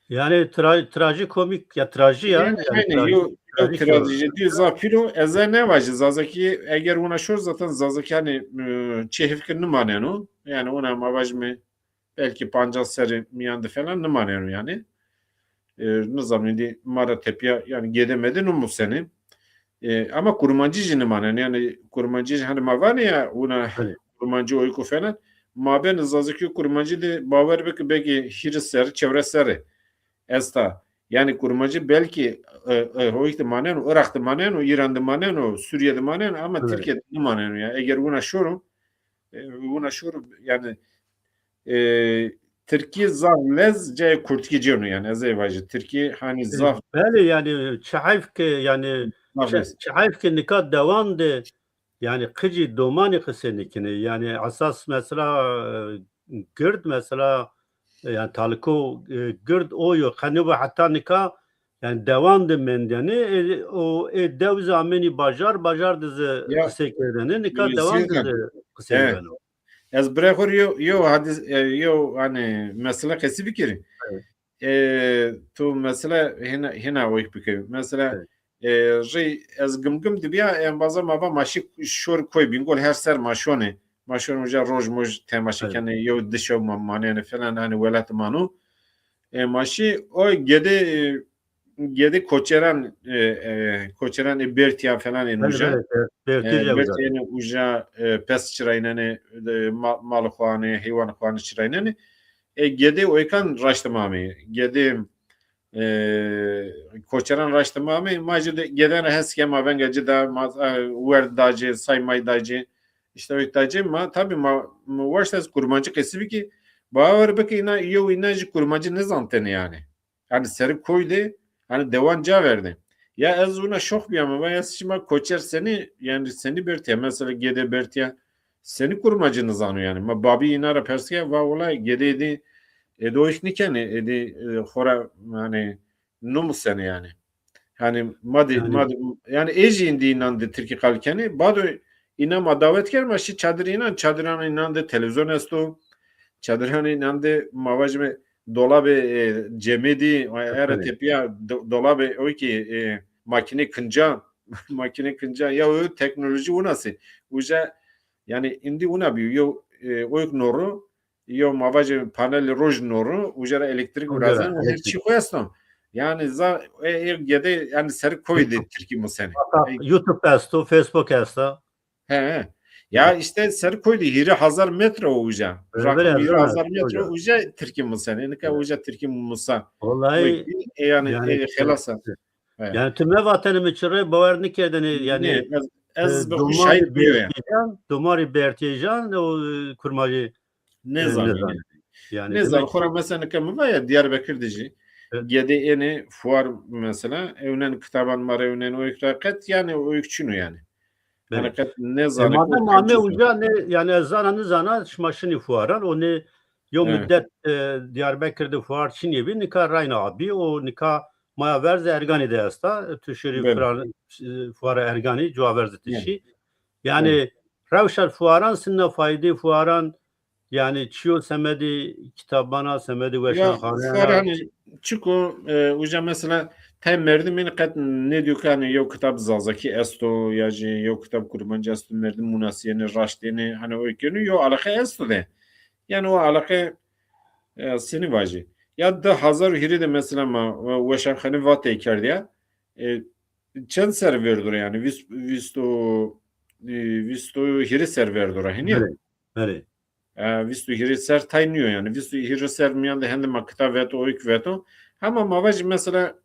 Yanî tra-, trajikomîk ya, trajî ya. Yanî, Yanî aynen, traji-, yo, yo trajîk ya. Trajîdî zaf pîl o. Ez ê nêvajî, zazakî eger wina şor zaten zazakî, yanî, e, çi hêf ke nimaneno. Yanî wina ma vajîme belkî pancas serrî mîyan de falan nimaneno yanî. E, nizanî êdî ma ra tepîya yanî gêde mede nimusenê. E, ama kurmancî jî nimaneno. Yanî kurmancî jî hani ma vanê ya wina Belê. kurmancî oyk û falan. Mabênê zazakî û kurmancî de bawer bike belkî hîris serrî, çewres serrî esta. Yanî kurmancî belkî, e, e, oyk de maneno, Iraq de maneno, Îran de maneno, Sûrîye de maneno ama Evet. Tirkîye de nimaneno ya. Eger wina şoro, e, wina şoro yanî, e, tirkî zaf lez cayê kurdkî cêno yanî, ez ê vajî. Tirkî hani E, zaf belê, yanî çi heyf ke, yanî zaf çi, lez. Çi heyf ke nika dewan de, yanî qicî domanî qisê nêkenê. Yanî esas mesela, e, gird mesela, E, yanî Taliko, e, gird o yo. Qe nêbo heta nika, yanî dewan de mendene, e, o, e, dew zî amenî bajar, bajar de zî qisey kerdene. Nika dewan de zî qisey beno. Ez birê xo rê yew, yew hadîs, e, yew, hanî, mesele qesî bikirî. E, tu mesele hina, hina wek bikirî. Mesele, e, rey ez Gimgim de bîya, embaza ma va ma şî şor koy Bîngol, her ser ma şonê. Ma şonê uca roj moj temaşe kenê, yew di şew ma manenê falan, hanî welat ma no. E, ma şî o gedê, e, gedê koçeran, e, e, koçeran ê Bertîyan falan ên uca. E, Bertîyan ê uca, e, pes çiraynenê, e, ma-, mal xo anê, heywan xo anê çiraynenê. E, gedê oykan raştê ma amê. Gedê, e, koçeran raştê ma amê. Ma jî de gedan ra hes ke ma venga ci da, ma, e, werd da ci, say may da ci. Îşte oyk da ci ma, tabî ma, ma waşt ez kurmancî qesî bikî. Bawer bikî îna, yew îna jî kurmancî nêzantêne yanî. Yanî serê koy de, yanî dewan ca verdê. Ya ez wina şox bîya, mi va ya şima koçer senî, yanî senî Bertîya, mesela gedê Bertîya, senî kurmancî nizano yanî. Ma babî îna ra pers ke, va wela gedê êdî, êdî oyk nîkenê, êdî, e, xora, yanî, numusenê yanî. Yanî ma de, yanî, ma de, yanî ê jî îndî înan de tirkî qal kenê. Bado înan ma dawet kerd, ma şî çadir înan, çadiran înan de televîzyon esto. Çadiran înan de ma vajîme dolabê, e, cemedî, era tepîya do-, dolabê o kî, e, makîne kincan, makîne kincan ya o teknolojî winasê. Uca, yanî îndî wina bîyo, yew, e, oyk no ro, yew ma vajê panelê roj no ro, uca ra elektrîk virazen û her çî xo esto. Yanî za, e, e, gedê, yanî ser koy de tirkî musenê. YouTube esto, Facebook esta. He, he. Ya îşte ser koy de hîrê hazar metre o uca. Raqim hîrê hazar metre uca tirkî musenê. Nika uca tirkî musa. Wellahî, e, yanî, yanî, e, xelas a. He. Yanî tu mevatene mi çi rê bawer nêkerdene, yanî, nê, ez, ez, e, bi xo şahîd bîyo ya. Domarî Bertîyan, o, e, kurmancî, e, nêzanî. Nêzan. Yanî, yanî nêzan. Demek xora mesela nika mi va ya Diyarbekir de jî. Evet. Gedê ênê fuar mesela, ewnen kitaban ma rê ewnen oyk ra qet, yanî oyk çin o yanî. Belê. Yanî qet nêzanê. E, madem ame uca nê, yanî ez zana nêzana, şima şinî fuaran, o nê yew mudet, e, Diyarbekir de fuar çinî bî, nika rayna bî, o nika maya verze Erganî de esta, tu şirî fuara Erganî, cuwa verze ti şî. Yanî rewşa fuaran sinna faydê fuaran, yanî çiyo semedê kitaban a, semedê weşanxaneyan a? Fuar, hanî, çiko, e, uca mesela tay merdimîn qet nêdîyo ke, hanî, yew kitab zazakî esto ya jî yew kitab kurmancî esto, merdim winasîyenê, raştênê, hanî, o kêno, yew eleqe esto de. Yanî o eleqe, e, senî vajî. Ya di hazar û hîrê de mesela ma, e, weşanxane Vateyî kerd ya. E, çend serr verdo ra yanî? Vîst, vîst û, e, vîst û hîrê serr verdo ra, hînî ya? Belê, belê. E, vîst û hîrê serr tay nîyo yanî. Vîst û hîrê serr mîyan de hende ma kitab veto, oyk veto. Hema ma vajî mesela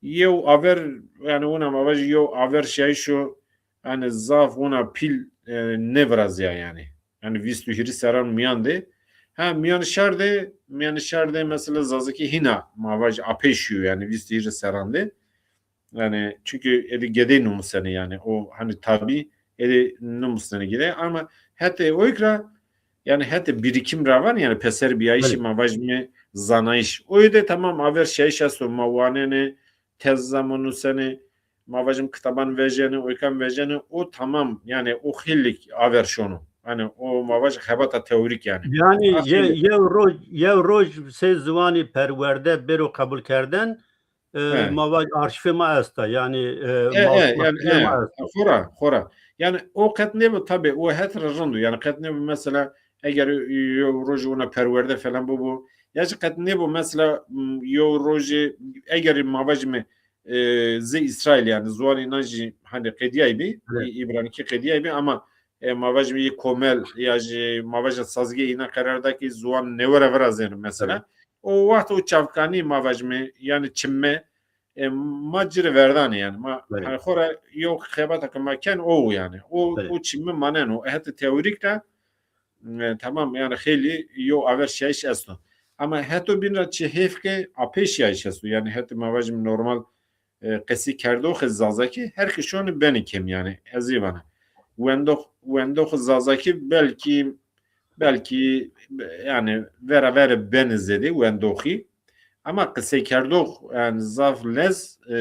yew aver, yanî wina ma vajî yew aver şiyayîş o, yanî zaf wina pîl, e, nêvirazîya yanî. Yanî vîst û hîrê serran mîyan de. Ha, mîyan şar de, mîyan şar de mesela zazakî hîna ma vajî apey şîyo yanî vîst û hîrê serran de. Yanî çunkî êdî gedey numusenê yanî. O hanî tabî êdî numusenê gedey. Ama hetê oyk ra, yanî hetê birîkim ra vanê, yanî peser bîyayîşî, ma vajîme zanayîş. Oyo de tamam aver şiyayîş esto, ma wanenê, tez ma nusenê, ma vajîme kitaban vejenê, oykan vejenê, o tamam, yanî o xeylêk aver şono. Yanî o ma vajî xebata teorîk yanî. Yanî ye-, yew roj, yew roj sey ziwanî perwerde bêro qebulkerden, e, ma vaj arşîvê ma esta. Yanî, e, ma, yanî, ma esta. Xora, xora. Yanî o qet nêbo tabî, o het ra rind o. Yanî qet nêbo mesela eger yew rojî wina perwerde falan bibo, ya jî qet nêbo mesela, m, yew rojî eger ma vajîme, e, zê Îsraîl yanî ziwanê înan jî hanî qedîyaybî, î-, îbranîkî qedîyaybî ama e, ma vajîme yê komel ya jî ma vajîme sazgehê înan qerar da ke ziwan newe ra virazêno mesela. O wext o çavkanî ma vajîme, yanî çimme, e, ma ci rê verdanê yanî. Ma, hanî xora yew xebata ke ma ken o yanî. O, o çimme maneno. Hetê teorîk ra, e, tamam yanî xeylî yew aver şiyayîş esto. Ama heto bîn ra çi hêf ke apey şiyayîş esto. Yanî hetê ma vajîme normal e, qesî kerdoxê zazakî her ke şonê benê kêm yanî. Ez ê vana. Wendox, wendoxê zazakî belkî Belkî, yanî, vera verê benê zêdê wendoxî. Ama qiseykerdox, yanî, zaf lez, e,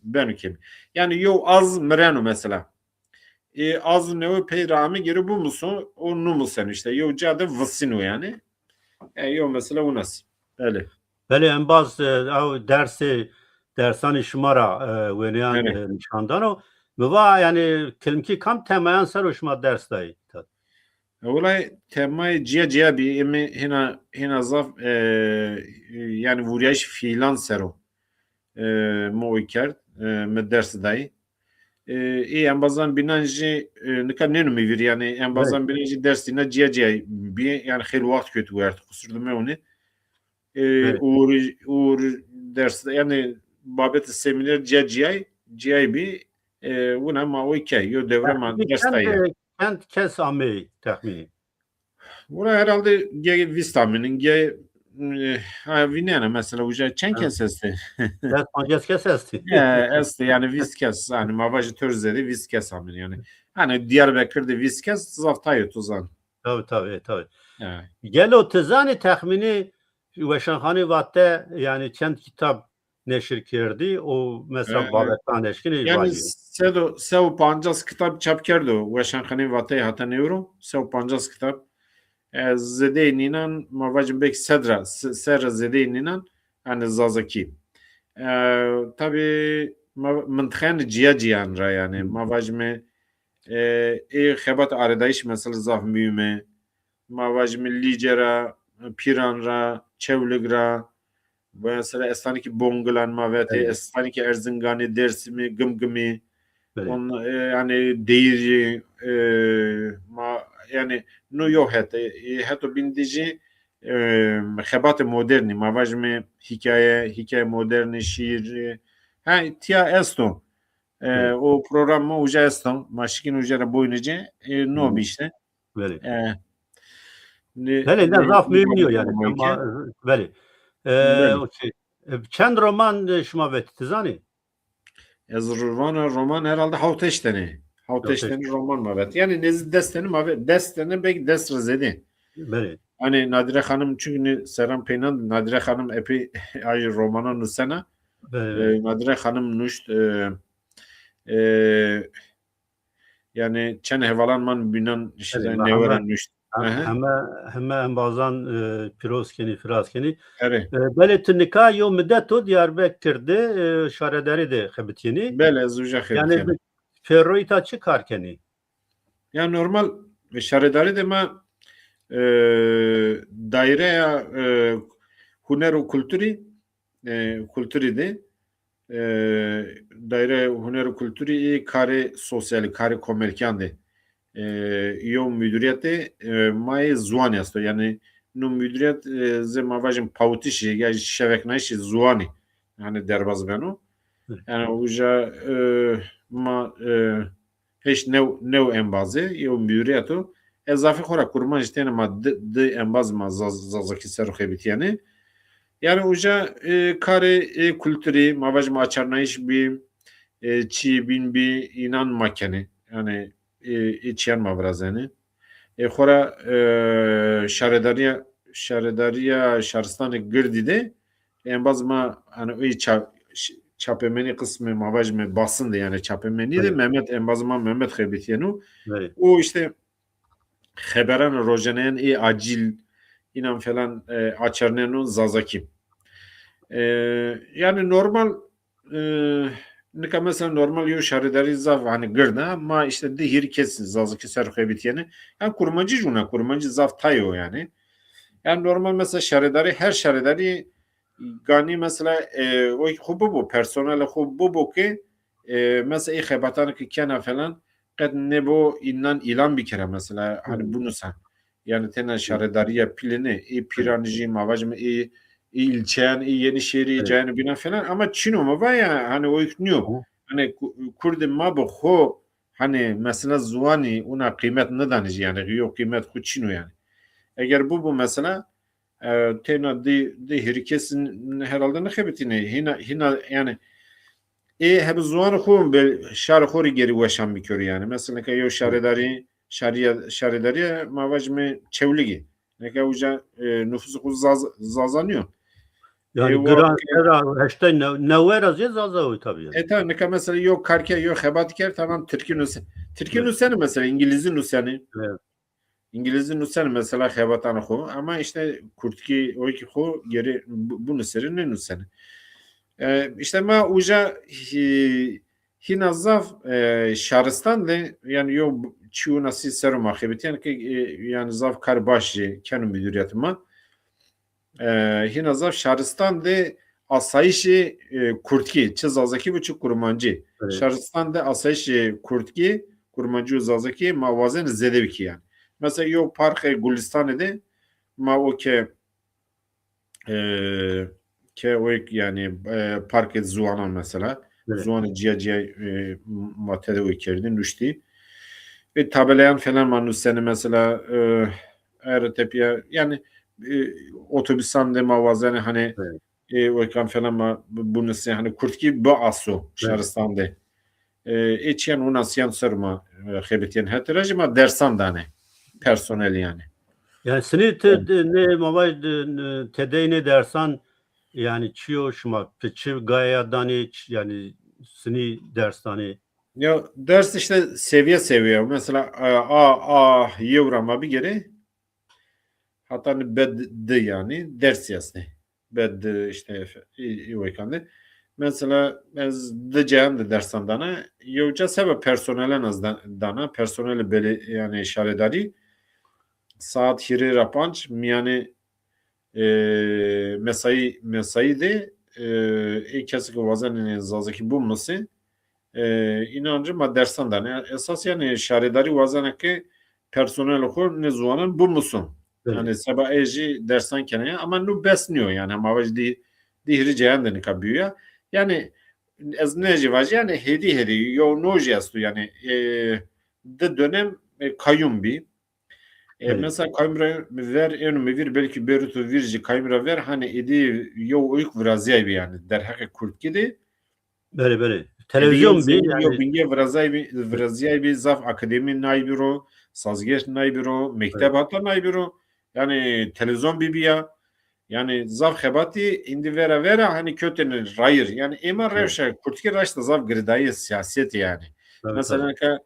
beno kêm. Yanî, yew az mireno mesela. E, az û newe pey ra ame gêro bimuso, o numuseno îşte. Yew ca de visîno yanî. E, yew mesela winas. Belê. Belê, embaz, e, ew dersê, dersanê şima ra, e, wêneyan, Belê. e, nîşan dano. Mi va, yanî, kilimkî kam temayan ser o şima ders dayî? Wulay temayê cîya cîya bî, ê mi hîna, hîna zaf, e, yanî vurîyayîş fîlan ser o, e, mi oy kerd, e, mi ders dayî. E, ê embazan bînan jî, e, nika nêno mi vîr, yanî embazan Evet. bînan jî ders dîna cîya cîya bî, yanî xeylê waxt kewtî wert, qusur de mewnî. E, Evet. ûr, ûr ders, yanî babetê semîner cîya cîyay, cîyay bî, e, wina ma oy key, yo dewre ma Texmînî ders çend, dayî. e, çend kes amey texmînî? Wura herhalde ge vîst amînin, ge, e, ha, vînena mesela uca çend Ha. kes estê? Des pancas kes estê. E, estê, yanî vîst kes, yanî ma vajî tor zêde vîst kes amîn yanî. Hanî Diyarbekir de vîst kes zaf tay o, to zan. Tabii, tabii, tabii. Evet. Gelo ti zanî texmînî Weşanxanê Vate, yanî çend kitab neşir kerdî û mesela E, e. babetan eşkinî Yanî vajî. se do, se û pancas kitab çap kerdo Weşanxanê Vateyî hata newro. Se û pancas kitab. E, zêdeyê nînan, ma vajim belkî sed ra, se-, sed ra zêdeyê nînan, yanî zazakî. E, tabî ma, mintixeyanê cîya cîyan ra yanî. Ma vajime, e, ê xebat arêdayîş mesela zaf muhîm ê. Ma vajime Lîce ra, Pîran ra, Çewlig ra, mesela estanî kî Bongilan ma vetê, Evet. estanî kî Erzinganî, Dêrsimî, Gimgimî, Belê. on, e, yanî Deyirî, e, ma, yanî no yew het, e, heto bîn de jî, e, xebatê modernî, ma vajime hîkaye, hîkaye modernî, şîîr, e, ha, tîya esto. E, Evet. o program ma uca esto, ma şikîn uca ra boyne ci, e, no Hı. bî îşte. Belê. E, ne, Belê, ne, ne, zaf ne, muhîm nîyo yanî. Ama, belê. E, Belê. Okey. E, çend roman, e, şima vetî, ti zanî? Ez ro-, vana roman herhalde hawt heşt tenî. Hawt heşt Hawt heşt. tenî roman ma vet. Yanî nêzî des tenî ma vet. Des tenî belkî des ra zêde. Belê. Hanî Nadîre Xanim, çunkî nê serran peynan Nadîre Xanim epey ay romanan nusena. Belê, E, belê. Nadîre Xanim nuşt, e, e, yanî çend hevalan ma bînan îşte Belê, ma newe ra heme, nuşt. he-, Aha. heme, heme embazan, e, pîroz kenî, firaz kenî. Erê. E, belê ti nika yew midet o Diyarbekir de, e, şaredarî de xebitîyenî. Belê, ez uca Yanî xebitîyena. bi pêroyî ta çi kar kenî? Ya normal, e, şaredarî de ma, e, daîreya, e, huner û kulturî, e, kulturî de, e, daîreya huner û kulturî ê karê sosyalî, karê komelkîyan de, e, yew mudîrîyet de, e, ma yê ziwanî esto. Yanî no mudîrîyet, e, zê ma vajin pawitişî ya şeveknayîşê ziwanî, yanî derbaz beno. Hı. Yanî uca, e, ma, e, heşt new, new embazî, yew mudîrîyet o. Ezafî xo ra kurmanc têne ma di, di embaz ma zaz-, zazakî ser o xebitîyenê. Yanî uca, e, karê, e, kulturî, ma vajim açarnayîş bî, e, çîyê bîn bî, înan ma kenê. Yanî, e, e, çîyan ma virazenê. E, xora, e, şaredarîya, şaredarîya şaristanê girdî de, embaz ma, hanî, o ça-, ş-, çapemenî qismê ma vajime basın de, yanî çapemenî de Evet. Mehmet, embaz ma Mehmet xebitîyeno. Evet. O îşte xeberan rojaneyan ê acîl, înan falan, e, açarneno zazakî. E, yanî normal, e, nika mesela normal yew şaredarî zaf, hanî, gird a, ma îşte di hîrê kes zazakî ser xebitîyenê. Yanî kurmancî jûna, kurmancî zaf tay o yanî. Yanî normal mesela şaredarî, her şaredarî ganî mesela, e, o xo bibo, personelê xo bibo ke, e, mesela ê xebatan ke kena falan, qet nêbo înan îlan bikera mesela, hanî Hı. binusa. Yanî tena Hı. şaredarîya pîlî nê, ê Pîranî jî, ma vajime ê, ê îlçeyan, ê Yenîşehîrî, ê Evet. cayan bînan falan, ama çin o, mi va ya, hanî o yek nîyo. Hı. Hanî ku-, kurdê ma bi xo, hanî mesela ziwanî wina qîmet nidanê jî, yanî yew qîmet xo çin o yanî. Eger bibo mesela, e, têna di, di hîrê kes herhalde nixebitînê. Hîna, hîna yanî ê heb ziwanê xo be şarê xo rê gêrî weşan bikero yanî. Mesela ke yew şaredarî şarîya, şarêdarîya ma vajîme Çewlîgî. Neke uca, e, nufusê xo Zaz-, Zaza nîyo. Yani e, giran era heştay ne-, newe ra zê Zaza oy tabii yani. E tabii, nika mesela yo kar ke, yo xebat kerd, tamam, Tirkî nuse-, Tirkî nuseni mesela, İngilizî nuseni. Evet. İngilizî nuseni mesela xebatana xo. Ama işte Kurdkî, oykî xo geri bu, bu nuseri ne nuseni. E, işte ma uca hi-, hîna zaf, e, şaristan de, yani yo çî wina sî ser o ma xebitîyen ki, e, yani zaf kar baş jî keno müdüriyetê ma. E, hîna zaf şaristan de asayîşê, e, kurdkî, çi zazakî bo, çi kurmancî. Evet. Şaristan de asayîşê kurdkî, kurmancî û zazakî ma wazenê zêde bikî yani. Mesela yo parkê Gulistanê de ma o ke, e, ke o yani, e, parkê ziwanan mesela. Evet. Ziwanê cîya cîya, e, ma tede o kerdî, nuştî. Ve tabelayan falan ma nusenê mesela, e, ayrı tepya yani, e, otobüsan de ma wazenê hani, evet, e, o kan falan ma bu, bu nusê hani kurdkî bi aso, evet, şaristan de. E, e çîyan wina sîyan ser ma, e, xebitîyen hetê ra jî ma dersan danê personelî yani. Yani sinî ti, evet, de, ne ma vaj de, ne, tedey ne dersan yani çi yo şima, ti çi gaya danê, ç-, yani sinî ders danê? Ya ders işte seviye seviye. Mesela, e, A, A yew ra ma bigêrê. Hata ni B D yani ders yazdı. B D işte, e, e, o kan de. Mesela ez di cayan de dersan dana. Yewca seba personelen ez da-, dana. Personelê beli-, yani şaredarî saat hîrê ra panc mîyanê, e, mesai, mesai de, e, ê kesî ke wazenê zazakî bimusê, e, înan ci ma dersan danê. Esas yani şaredarî wazena ke personelê xo nê ziwanan bimusun. Evet. Yani seba ê jî dersan kenê ya. Ama nu bes nîyo yani. Hema vaj dî, dî hîrê cayan de nika bîyo ya. Yani ez nê jî vajî yani hêdî hêdî. Yo no jî esto yani, e, di dönem, e, kayyum bî. E, evet. Mesela kayyum ra ver, êno mi vîr, belkî bêrî to vîr jî, kayyum ra ver, hani êdî yew oyk virazîyaybî yani derheqê kurdkî de. Belê, belê. Televîzyon bî, yew bingê virazîyaybî, virazîyaybî, zaf akademî naybî ro, sazgeht naybî ro, mekteb hata naybî ro. Yani televîzyon bîbî ya. Yani zaf xebatî îndî vera vera hani kewtêne rayîr. Yani ê ma rewşa kurdkî raşta zaf girêdayî siyasetî yani. Tabii, mesela tabii. Ke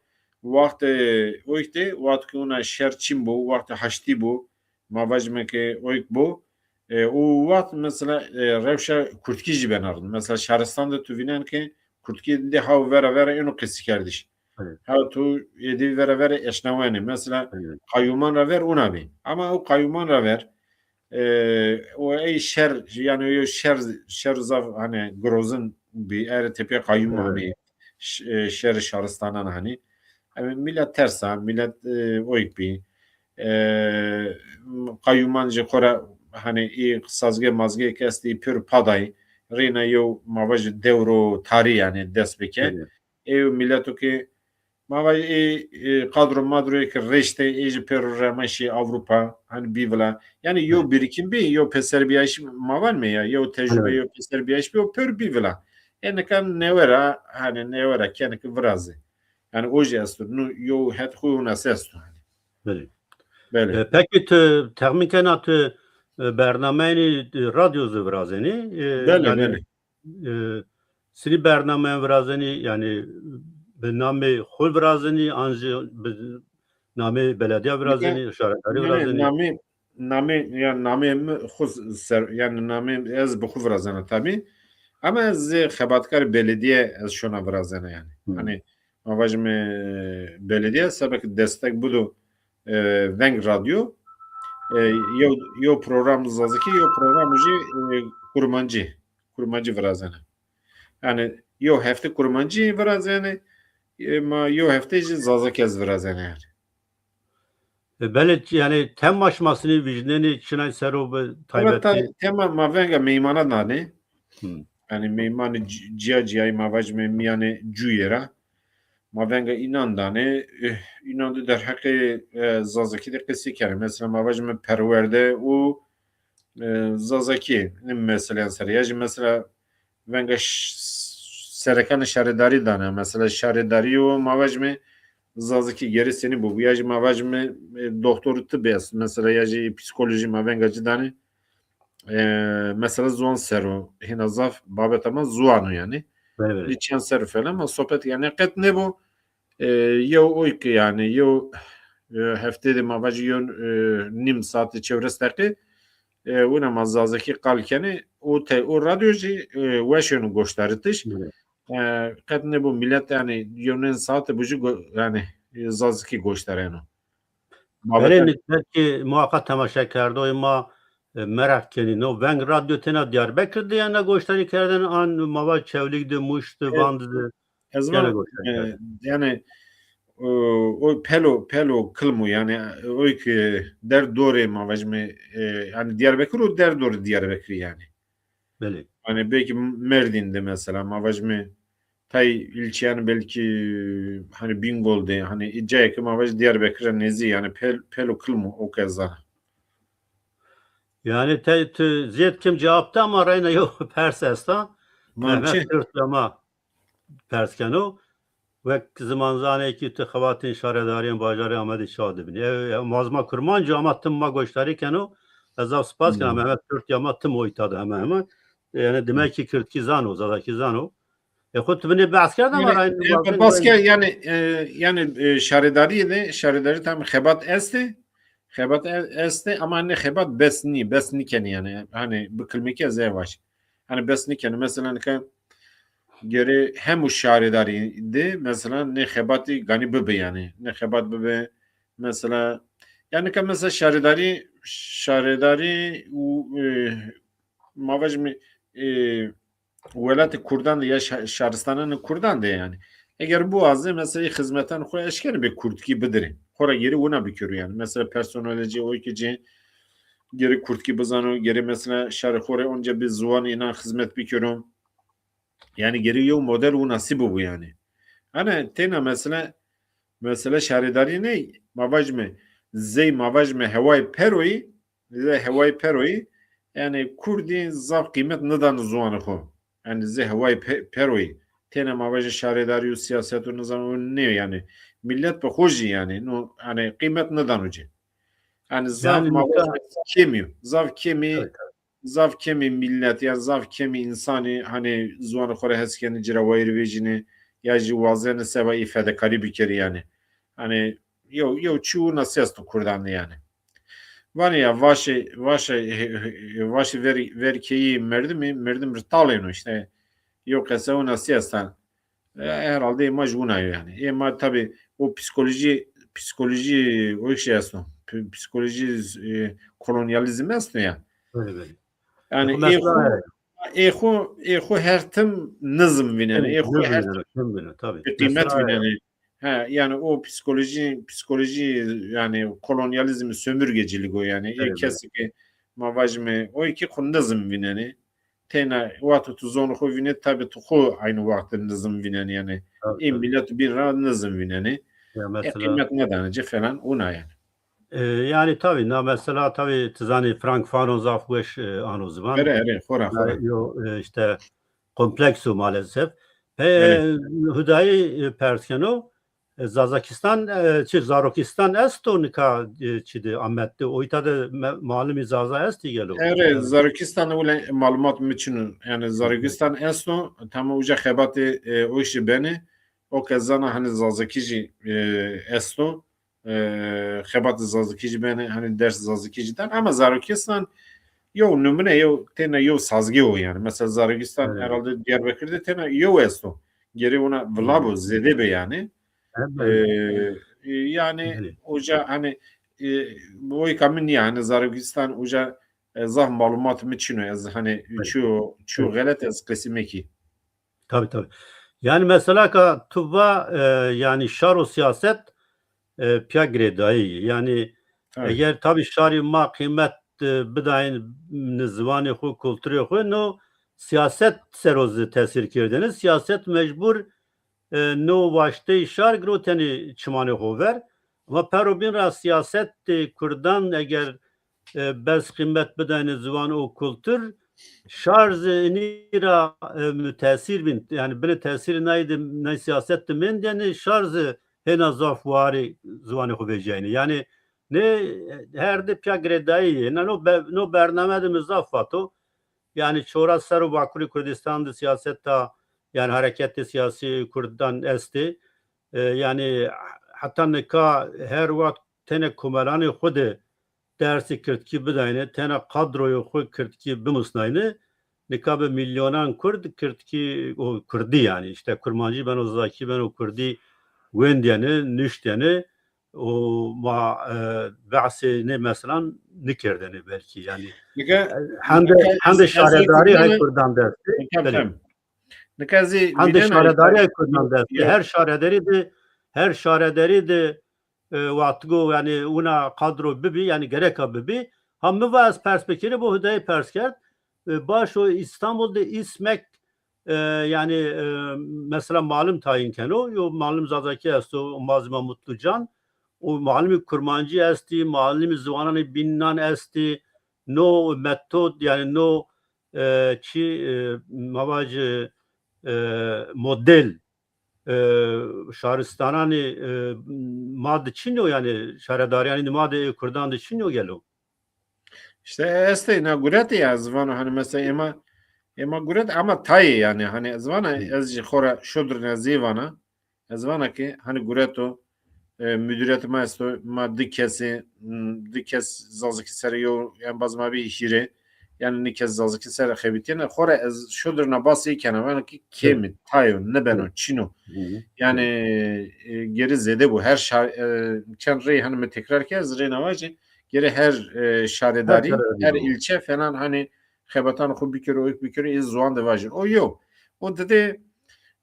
wextê oyk de, wextê ke wina şer çin bo, wextê haştî bo, ma vajîme ke oyk bo, e, o wext mesela, e, rewşa kurdkî jî bena rind. Mesela şaristan de tu vînen ke kurdkî de haw vera vera êno qesîkerdiş. Evet. Haw tu êdî vera vera eşnawenê. Mesela, evet, qayyuman ra ver wina bî. Ama o qayyuman ra ver, e, o ey şer, yani o şer, şer zaf hani girozin bî, erê tepîya qayyum, evet, hani ş-, e, şerê şaristanan hani. Eme milet tersa, milet, e, oyk bî. E, qayyuman jî xora hani ê sazgeh mazgeh ke estî pêro pa dayî. Reyna yew ma vajî dewro tarî yani dest bike. Evet. Ê mileto ke ma vajî ê, ê qadro madroyê ke reştê ê jî pêro remeşî Avrupa, hani bî vila. Yani yew, evet, birikim bî, yew pêserbîyayîş ma vanme ya, yew tecrube, evet, yew pêserbîyayîş bî, o pêro bî vila. Ê nika newe ra, hani newe ra kenê ke virazê. Yani o jî esto. Nu yew het xo wina se esto hani. Belê. Belê. E, peki tu texmîn kena tu, e, bernameyanî, e, radyo zî virazenî? E, belê, yani, belê. E, sinî bernameyan virazenî, yani bi namê xo virazenî, an jî bi namê belediya virazenî, şaredarî virazenî? Namê, namê, ya namê mi xo ser, yani namê ez bi xo virazena tabî. Ama ez zê xebatkarê belediye ez şona virazena yani. Hı. Hani ma vajîme belediye seba ke destek bido, e, Veng Radyo, e, yew, yew program zazakî, yew program jî, e, kurmancî. Kurmancî virazena. Yani yew hefte kurmancî virazena, e, ma yew hefte jî zazakî ez virazena yani. E, belê, yani tema şima sinî vîjnenî çinay ser o bi taybetî? Evet, ta-, tema ma venga meymanan danê. Hı. Yani meymanî ci-, cîya cîyayî ma vajîme mîyanê cuyê ra. Ma venga înan danê, eh, înan de derheqê, e, zazakî de qesey kenê. Mesela ma vajîme perwerde û, e, zazakî, ne meseleyan ser. Ya jî mesela venga ş-, serekanê şaredarî dana. Mesela şaredarî û ma vajîme Zazakî gerê senî bû. Ya jî ma vajîme, e, doktorî tibî est. Mesela ya jî psîkolojî ma venga ci danê. E, mesela ziwan ser o. Hîna zaf babeta ma ziwan o yanî. Belê, belê. Lîçiyan ser o falan ma sohbet yanî qet nêbo. E, yew oy ki yanî yew, e, heftê de ma vajî yew, e, nîm saetî çewres deqî, e, wina ma zazakî qal kenê. O te-, o radyo jî, e, weş yeno goşdaritiş. Belê. E, qet nêbo milet yanî yewnên saete bu jî go-, yanî, e, zazakî goşdareno. Erê, belkî muhaqa temaşekerdoyê ma, e, meraq kenî. No veng radyo tena Diyarbekir de yena goşdarî kerdene an ma va Çewlîg de, Muş de, Van de? Ez va, e, yanî, o, o pelo, pelo kilm o, yanî, e, oy ki derd dorê ma vajîme, e, yanî Diyarbekir o derd dorê Diyarbekirî yanî. Belê. Yanî belkî Merdîn de mesela, ma vajîme tay ilçeyan belkî, hani, Bingol de, hani, cayê ki ma vajî Diyarbekir ra nêzî, yanî pel-, pelo kilm o, o ke zana. Yanî te, tu zêd kim cewab da ama reyna yew pers esta. Mehmet Türk ama pers keno. Wek zimanzanê kî tu xebatên şaredarîyên bajarê Amedî ça dibînî? E, e, ma zima kurmanc o ama tim ma goşdarî keno. Ez zaf spas kena Mehmet Türk ama tim o îta de hema hema. Yanî demek ki kirdkî zano, zazakî zano. E, xo tu binê behs kerd ama yanî, e, behs kerd yanî, e, yanî, e, şaredarîye de, şaredarî tam xebat estê. Xebat e-, estê ama ne xebat bes nî, bes nîkenî yanî. Hani bi kilmekî ez ê vaş. Hani bes nîkenî. Mesela nika gerê hemû şaredarî de mesela ne xebatî ganî bibi yanî. Ne xebat bibi mesela, yanî nika mesela şaredarî, şaredarî û, e, ma vajîme, e, welatê kurdan de ya şa-, şaristananê kurdan de yanî. Eger biwazê mesela ê xizmetan xo eşkenê bi kurdkî bidirê. Xora gerê wina bikero yanî. Mesela personelê ci, oy ki ci gerê kurdkî bizano, gerê mesela şarê xo rê onca bi ziwanê înan xizmet bikero. Yanî gerê yew model winasî bibo yanî. Ana têna mesela, mesela şaredarî ney, ma vajîme zey, ma vajîme hewayê peroyî, zê hewayê peroyî, yanî kurdî zaf qîmet nidano ziwanê xo. Yanî zê hewayê pe-, peroyî. Têna ma vajî şaredarî û siyaset û nizam û nê yanî. Milet bi xo jî yanî, no, yanî qîmet nidano ci. Yanî zaf ma vajî kêmî yo. Zaf kêmî, zaf kêmî milet ya zaf kêmî însanî hanî ziwanê xo rê hes kenî, ci ra wayîr vejînî ya jî wazenî seba î fedekarî bikerî yanî. Hanî yew, yew çî winasî esto kurdan de yanî. Vanê ya vaşê, vaşê, vaşê ver, verkeyî merdimî, merdim ri talêno îşte. Yew qese winasî esta. E, herhalde ê ma jî wina yo yanî. Ê ma tabî o psîkolojî, psîkolojî o şey esto. P-, psîkolojî, e, kolonyalîzm esto ya. Belê, belê. Yanî ê xo, ê xo, ê xo her tim nizm vînenê. Ê xo her tim bi qîmet vînenê. He, yanî o psîkolojî, psîkolojî yanî kolonyalîzm, sömürgeciliği o yanî. Ê kesî ki ma vajîme, o ki xo nizm vînenê. Têna wexto tu zonê xo vînê, tabî tu xo eynî wext de nizm vînenî yanî. Tabî, tabî. Ê milet bîn ra nizm vînenî. Ya, e, mesela qîmet nêdanê ci falan, wina yanî. E, yanî tabî, na mesela tabî ti zanî Frank Fanon zaf weş, e, ano ziwan. Erê, erê, xora, xora. Yo, e, îşte kompleks o maalesef. Pe Hudayî, e, pers keno, e, Zazakistan, e, çi, Zarokistan esto nika, e, çi de, Amed de? O îta de me-, malimî Zaza estî gelo? Erê, Zarokistan de wile malumat mi çin o. Yanî Zarokistan esto, tamam, uca xebatê, e, o jî benê. O ke zana hani Zazakî jî, e, esto. E, xebatê Zazakî jî benê, hani ders Zazakî jî dan. Ama Zarokistan yew numune, yew têna yew sazgê o yanî. Mesela Zarokistan herhalde Diyarbekir de têna yew esto. Gerê wina vila bo, zêde be yanî. E, e, yanî uca hani, e, oyka mi nîya, hani Zarokistan uca, e, zaf malumat mi çin o. Ez hani çiyo, çiyo xelet ez qesî mekî. Tabî, tabî. Yanî mesela ka tu va, e, yanî şar û siyaset, e, pîya girêdayî. Yanî eger tabî şarî ma qîmet, e, bidayîn ni ziwanê xo, kulturê xo, no siyaset ser o zî tesîr kerdêne. Siyaset mecbur, e, no waşteyî şar girotenî çimanê xo ver. Ama pero bîn ra siyasetê kurdan eger, e, bes qîmet bidayne ziwan û kultur, şar zî inî ra, e, mutesîr bîn. Yanî binê tesîrê nay de, nay siyaset de mendêne, şar zî hêna zaf warê ziwanê xo vecîyayne. Yanî nê her di pîya girêdayî yê. Na no be-, no bername de mi zaf vato. Yanî çora ser o Bakurê Kurdistan de sîyaseta, yanî hereketê sîyasî kurdan estê. E, yanî heta nika her wext tenê komelanê xo de dersê kirdkî bidayne, tena kadroyê xo kirdkî bimusnayne, nika bi milyonan kurd kirdkî, o kurdî yanî, îşte kurmancî beno, zazakî beno, kurdî wendîyene, nuştene, o ma, e, behsê nê meselan nikerdene belkî yanî. Nika, hende, nika hende ez, ez şaredarî hay kurdan dest. Nika fem. Nika zî hende şaredarî hay kurdan dest. Her şaredarî de, her şaredarî de e, wextigo, yanî, wina kadro bibî, yanî gereka bibî. Ha mi va ez pers bikerî, bo Hudayî pers kerd. E, baş o, Îstanbul de İSMEK, e, yanî, e, mesela malim tayîn keno, yo malim Zazakî esto, ma zî ma Mutlucan. O malimî kurmancî estî, malimî ziwananê bînan estî, no metod, yanî no, e, çi, e, ma vacî, e, model e, şaristananê, e, ma de çin o, yanî şaredarîyanê ma de, ê kurdan de çin o gelo? Îşte estê na guretê ya, ez vana, hanî mesela ê ma, ê ma guret ama tayê yanî, hanî ez vana, ez jî xora şodir na zî vana, ez vana ki hanî gureto, e, mudiriyetê ma esto, ma di kesî, m, di kes zazakî ser yo, embaz ma bî hîrê. Yanî nî kes zazakî ser xebitîyene. Xora ez şodir na basî kena, vana ki kêmî, tayo, nibeno, çin o. Yanî, e, geri zêde bu. Her şar-, e, çend rey hanî mi tekrar ke, ez reyna vajî, geri her, e, şaredarî, her ilçe falan hanî xebetan xo bikero, oyk bikero, ê ziwan de vajî. O yo. O dide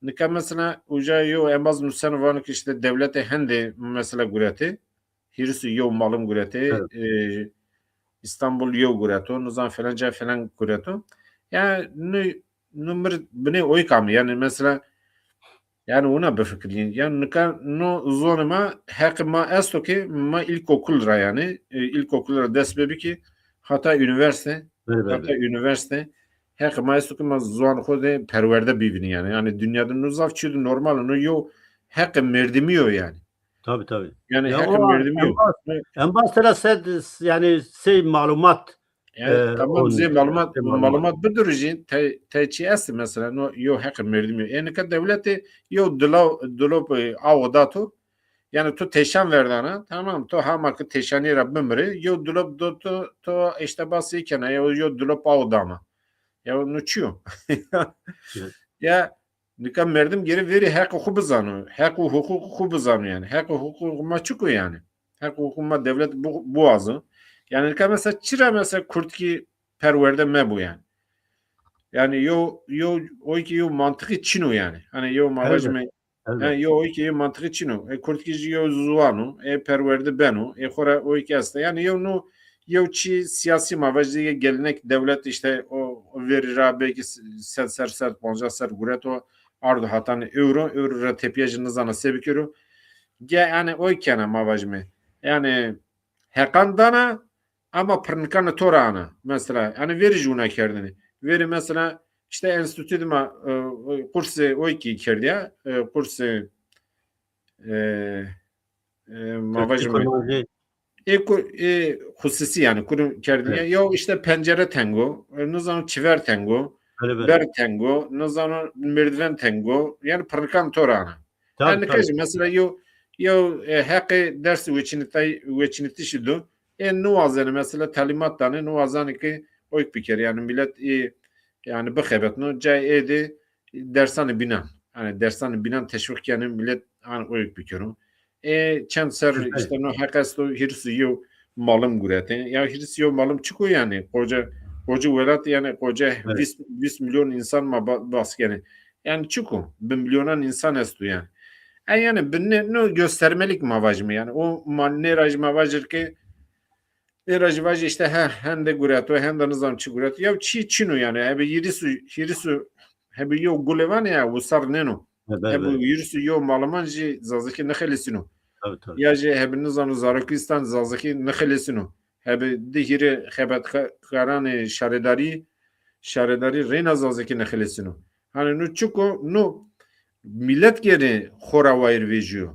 nika mesela uca yo embaz nuseno vano ki işte dewlete hende mesela gurete, hîris û yew malim gurete, e, Îstanbul yew gureto, nizan falan ca falan gureto. Ya nu, nu mir binê oyk amî. Yanî mesela, yanî wina bifikirîn. Yanî nika no zonê ma, heqê ma esto ki ma ilkokul ra yanî, e, ilkokul ra dest bibî ki hata unîversîte, hata unîversîte heqê ma esto ki ma ziwan xo de perwerde bivînî yanî. Yanî dinya de no zaf çî de normal o, no yo heqê merdimî yo yanî. Tabii, tabii. Yanî heqê merdimî yo. Embaz, embaz tera sed, yanî sey malumat. Yanî, e, tamam, zê malumat, malumat bidirujî, te, te çi estî mesela, no, yo heqê merdimî yo. Ê nika dewlete yo dilo-, dilop, e, awo dato. Yanî to teşan verdana, tamam, to hama ki teşanî ra bimirî, yo dilop do to, to işte basî kena, yo, yo dilop awo dama. Ya no çi yo? Ya, nika merdim gere verî heqê xo bizano, heq û huqûqê xo bizano yanî. Heq û huqûqê ma çik o yanî? Heq û huqûqê ma dewlet bu-, biwazo. Yanî nika mesela çira mesela kurdkî perwerde mebo yanî? Yanî yo, yo, o ki yo mantiqî çin o yanî. Hanî yo ma vajîme, yanî yo, o ki yo mantiqî çin o. E, kurdkî jî yo ziwan o, e, perwerde beno, e, xora o ki esta. Yanî yo no, yew çî sîyasî ma vajî, gelenek dewlet işte o, o verî ra belkî sed ser, sed pancas ser gureto, ardo hatanî ewro, ewro ra tepîya jî nizana se bikero. Ge, yanî oy kena ma vajîme. Yanî heqan dana ama pirnikanê to ra ana. Mesela, yanî verî jî wina kerdinî. Verî mesela işte enstîtû de ma, e, kursê oy ki kerdîya, e, kursê, e, e, ma vajîme. Ê ku-, ê xusûsî yanî, kurum kerdî. Ya, yo işte pencere teng o, e, nizano çiver teng o, ber teng o, nizano merdiven teng o, yanî pirnikan to ra ana. Yanî nika jî mesela yo, yo, e, heqê dersê weçînitay-, weçînitişî do, ê niwazenê mesela talîmat danê, niwazenê ki oyk bikerê. Yanî milet ê, yanî bixebetno, cayê ê de dersanê bînan. Yanî dersanê bînan teşwîq kenê, milet hanî oyk bikero. E, çend ser işte no heq esto, hîris û yew malim gurete. Ya hîris û yew malim çik o yanî? Koca, koca welat yanî, koca vîst, vîst milyon însan ma ba-, bas kenê. Yanî çik o? Bi milyonan însan esto yanî. E, yanî bi ne, no göstermelik ma vajîme yanî. O ma nê ra jî ma vajir ke, nê ra jî vajî işte he, hende gureto, hende nizam çi gureto. Ya çî çin o yanî. Hebî hîris û, hîris û, hebî yew gule vanê ya, wisar nêno. Hebî hîris û yew maliman jî zazakî nixelesîno. Ya jî hebî nizano Zarokistan zazakî nixelesîno. Hebî di hîrê xebetkaranê şaredarî, şaredarî reyna zazakî nixelesîno. Hanî no çik o, no milet gêrê xo ra wayîr vejîyo.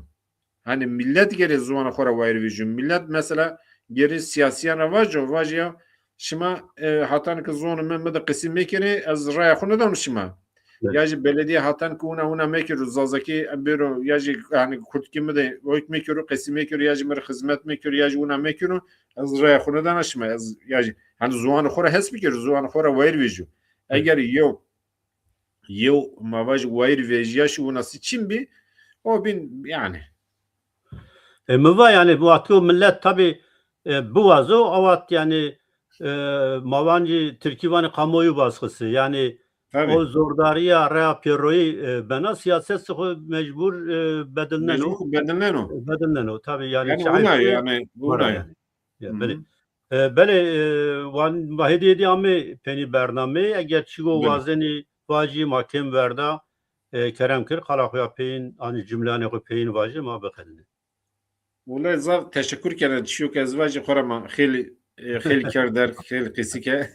Hanî millet gerê ziwanê xo ra wayîr vejîyo. Millet mesela gerê sîyasîyan ra vaco, vajî ya şima, e, hatan ke ziwanê mi, mi de qesî mekerê, ez raya xo nidano şima. Evet. Ya jî beledîye hatan ke wina wina mekero, zazakî bêro, ya jî hanî kurdkî mi de oyk mekero, qesî mekero, ya jî mi rê xizmet mekero, ya jî wina mekero, ez raya xo nidana şima. Ez ya jî hanî ziwanê xo ra hes bikero, ziwanê xo ra wayîr vejîyo. Eger yew yew ma vajî wayîr vejîyaşî winasî çin bî, o bîn yanî. E, mi va yanî, wexto millet tabî, e, biwazo, awat yanî, e, ma vancî tirkî vanî kamuoyu baskısı. Yanî o zordarîya reya pêroyî, e, bena, siyaset xo mecbur, e, bedilneno. Mecbur bedilneno. Bedilneno. Tabî yanî yanî çi wina, yanî wina yanî. Ya, belê. E, belê, e, wan, ma hêdî hêdî amê peynî bernameyî. Eger çîko wazenî vajî, ma kêm verda, e, kerem kir, qala xo ya peyîn, anî cumleyanê xo peyîn vajî, ma biqedînê. Wele zaf teşekkür kena, çîyo ke ez vajî xo ra ma xeylî, e, xeylî kerd derg, xeylî qesî ke.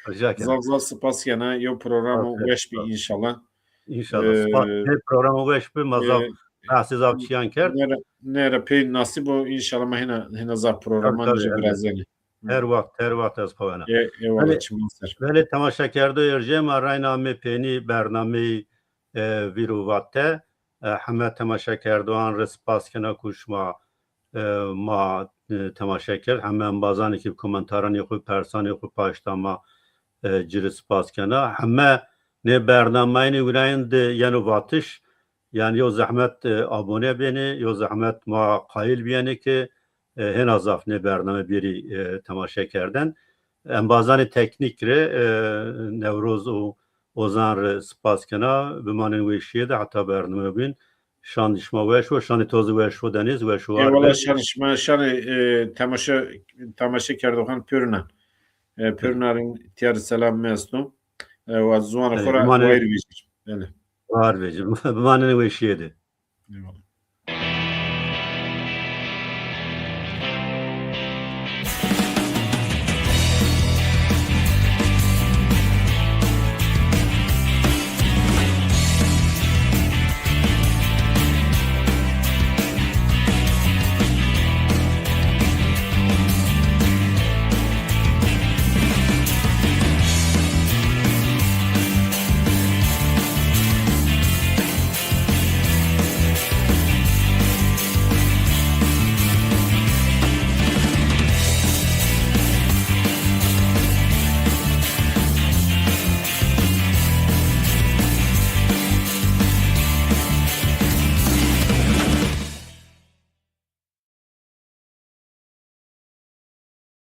Rica kena. Zaf zaf spas kena, yew programo weş bî înşallah. Înşallah. Spas. E, programo weş bi, ma zaf, e, behsê zaf çîyan kerd. Nêra, nêra pey nasîb o, înşallah ma hêna, hêna zaf programan de virazenê. Her wext, her wext ez xo wena. E, eyvallah, çiman ser. Belê temaşekerdoyê erjê, ma reyna amê peynî bernameyî, e, vîr û vate. E, heme temaşekerdoyan rê spas kena ku şima, e, ma, e, temaşe kerd. Heme embazanê ke komentaranê xo, persanê xo paşta ma, e, ci rê spas kena. Heme nê bernameyînê winayin de yeno vatiş. Yanî yew zehmet, e, abone bênê, yew zehmet ma qayîl bîyenê ke, e, hêna zaf nê bername bêrî, e, temaşe kerden. Embazanê teknîk rê, e, Newroz û Ozan rê spas kena. Bimanên weşîye de heta bername bîn. Şan şima weş bo, şanê to zî weş bo Deniz, weş û war be. Eyvallah, şanê şima, şanê, e, temaşe, temaşekerdoxan pêrûnan. E, pêrûnan rê tîya rê selam mi esto. E, wa ziwanê xo ra wayîr vejîr. Belê. War vejîr. Bimanên weşîye de. Eyvallah.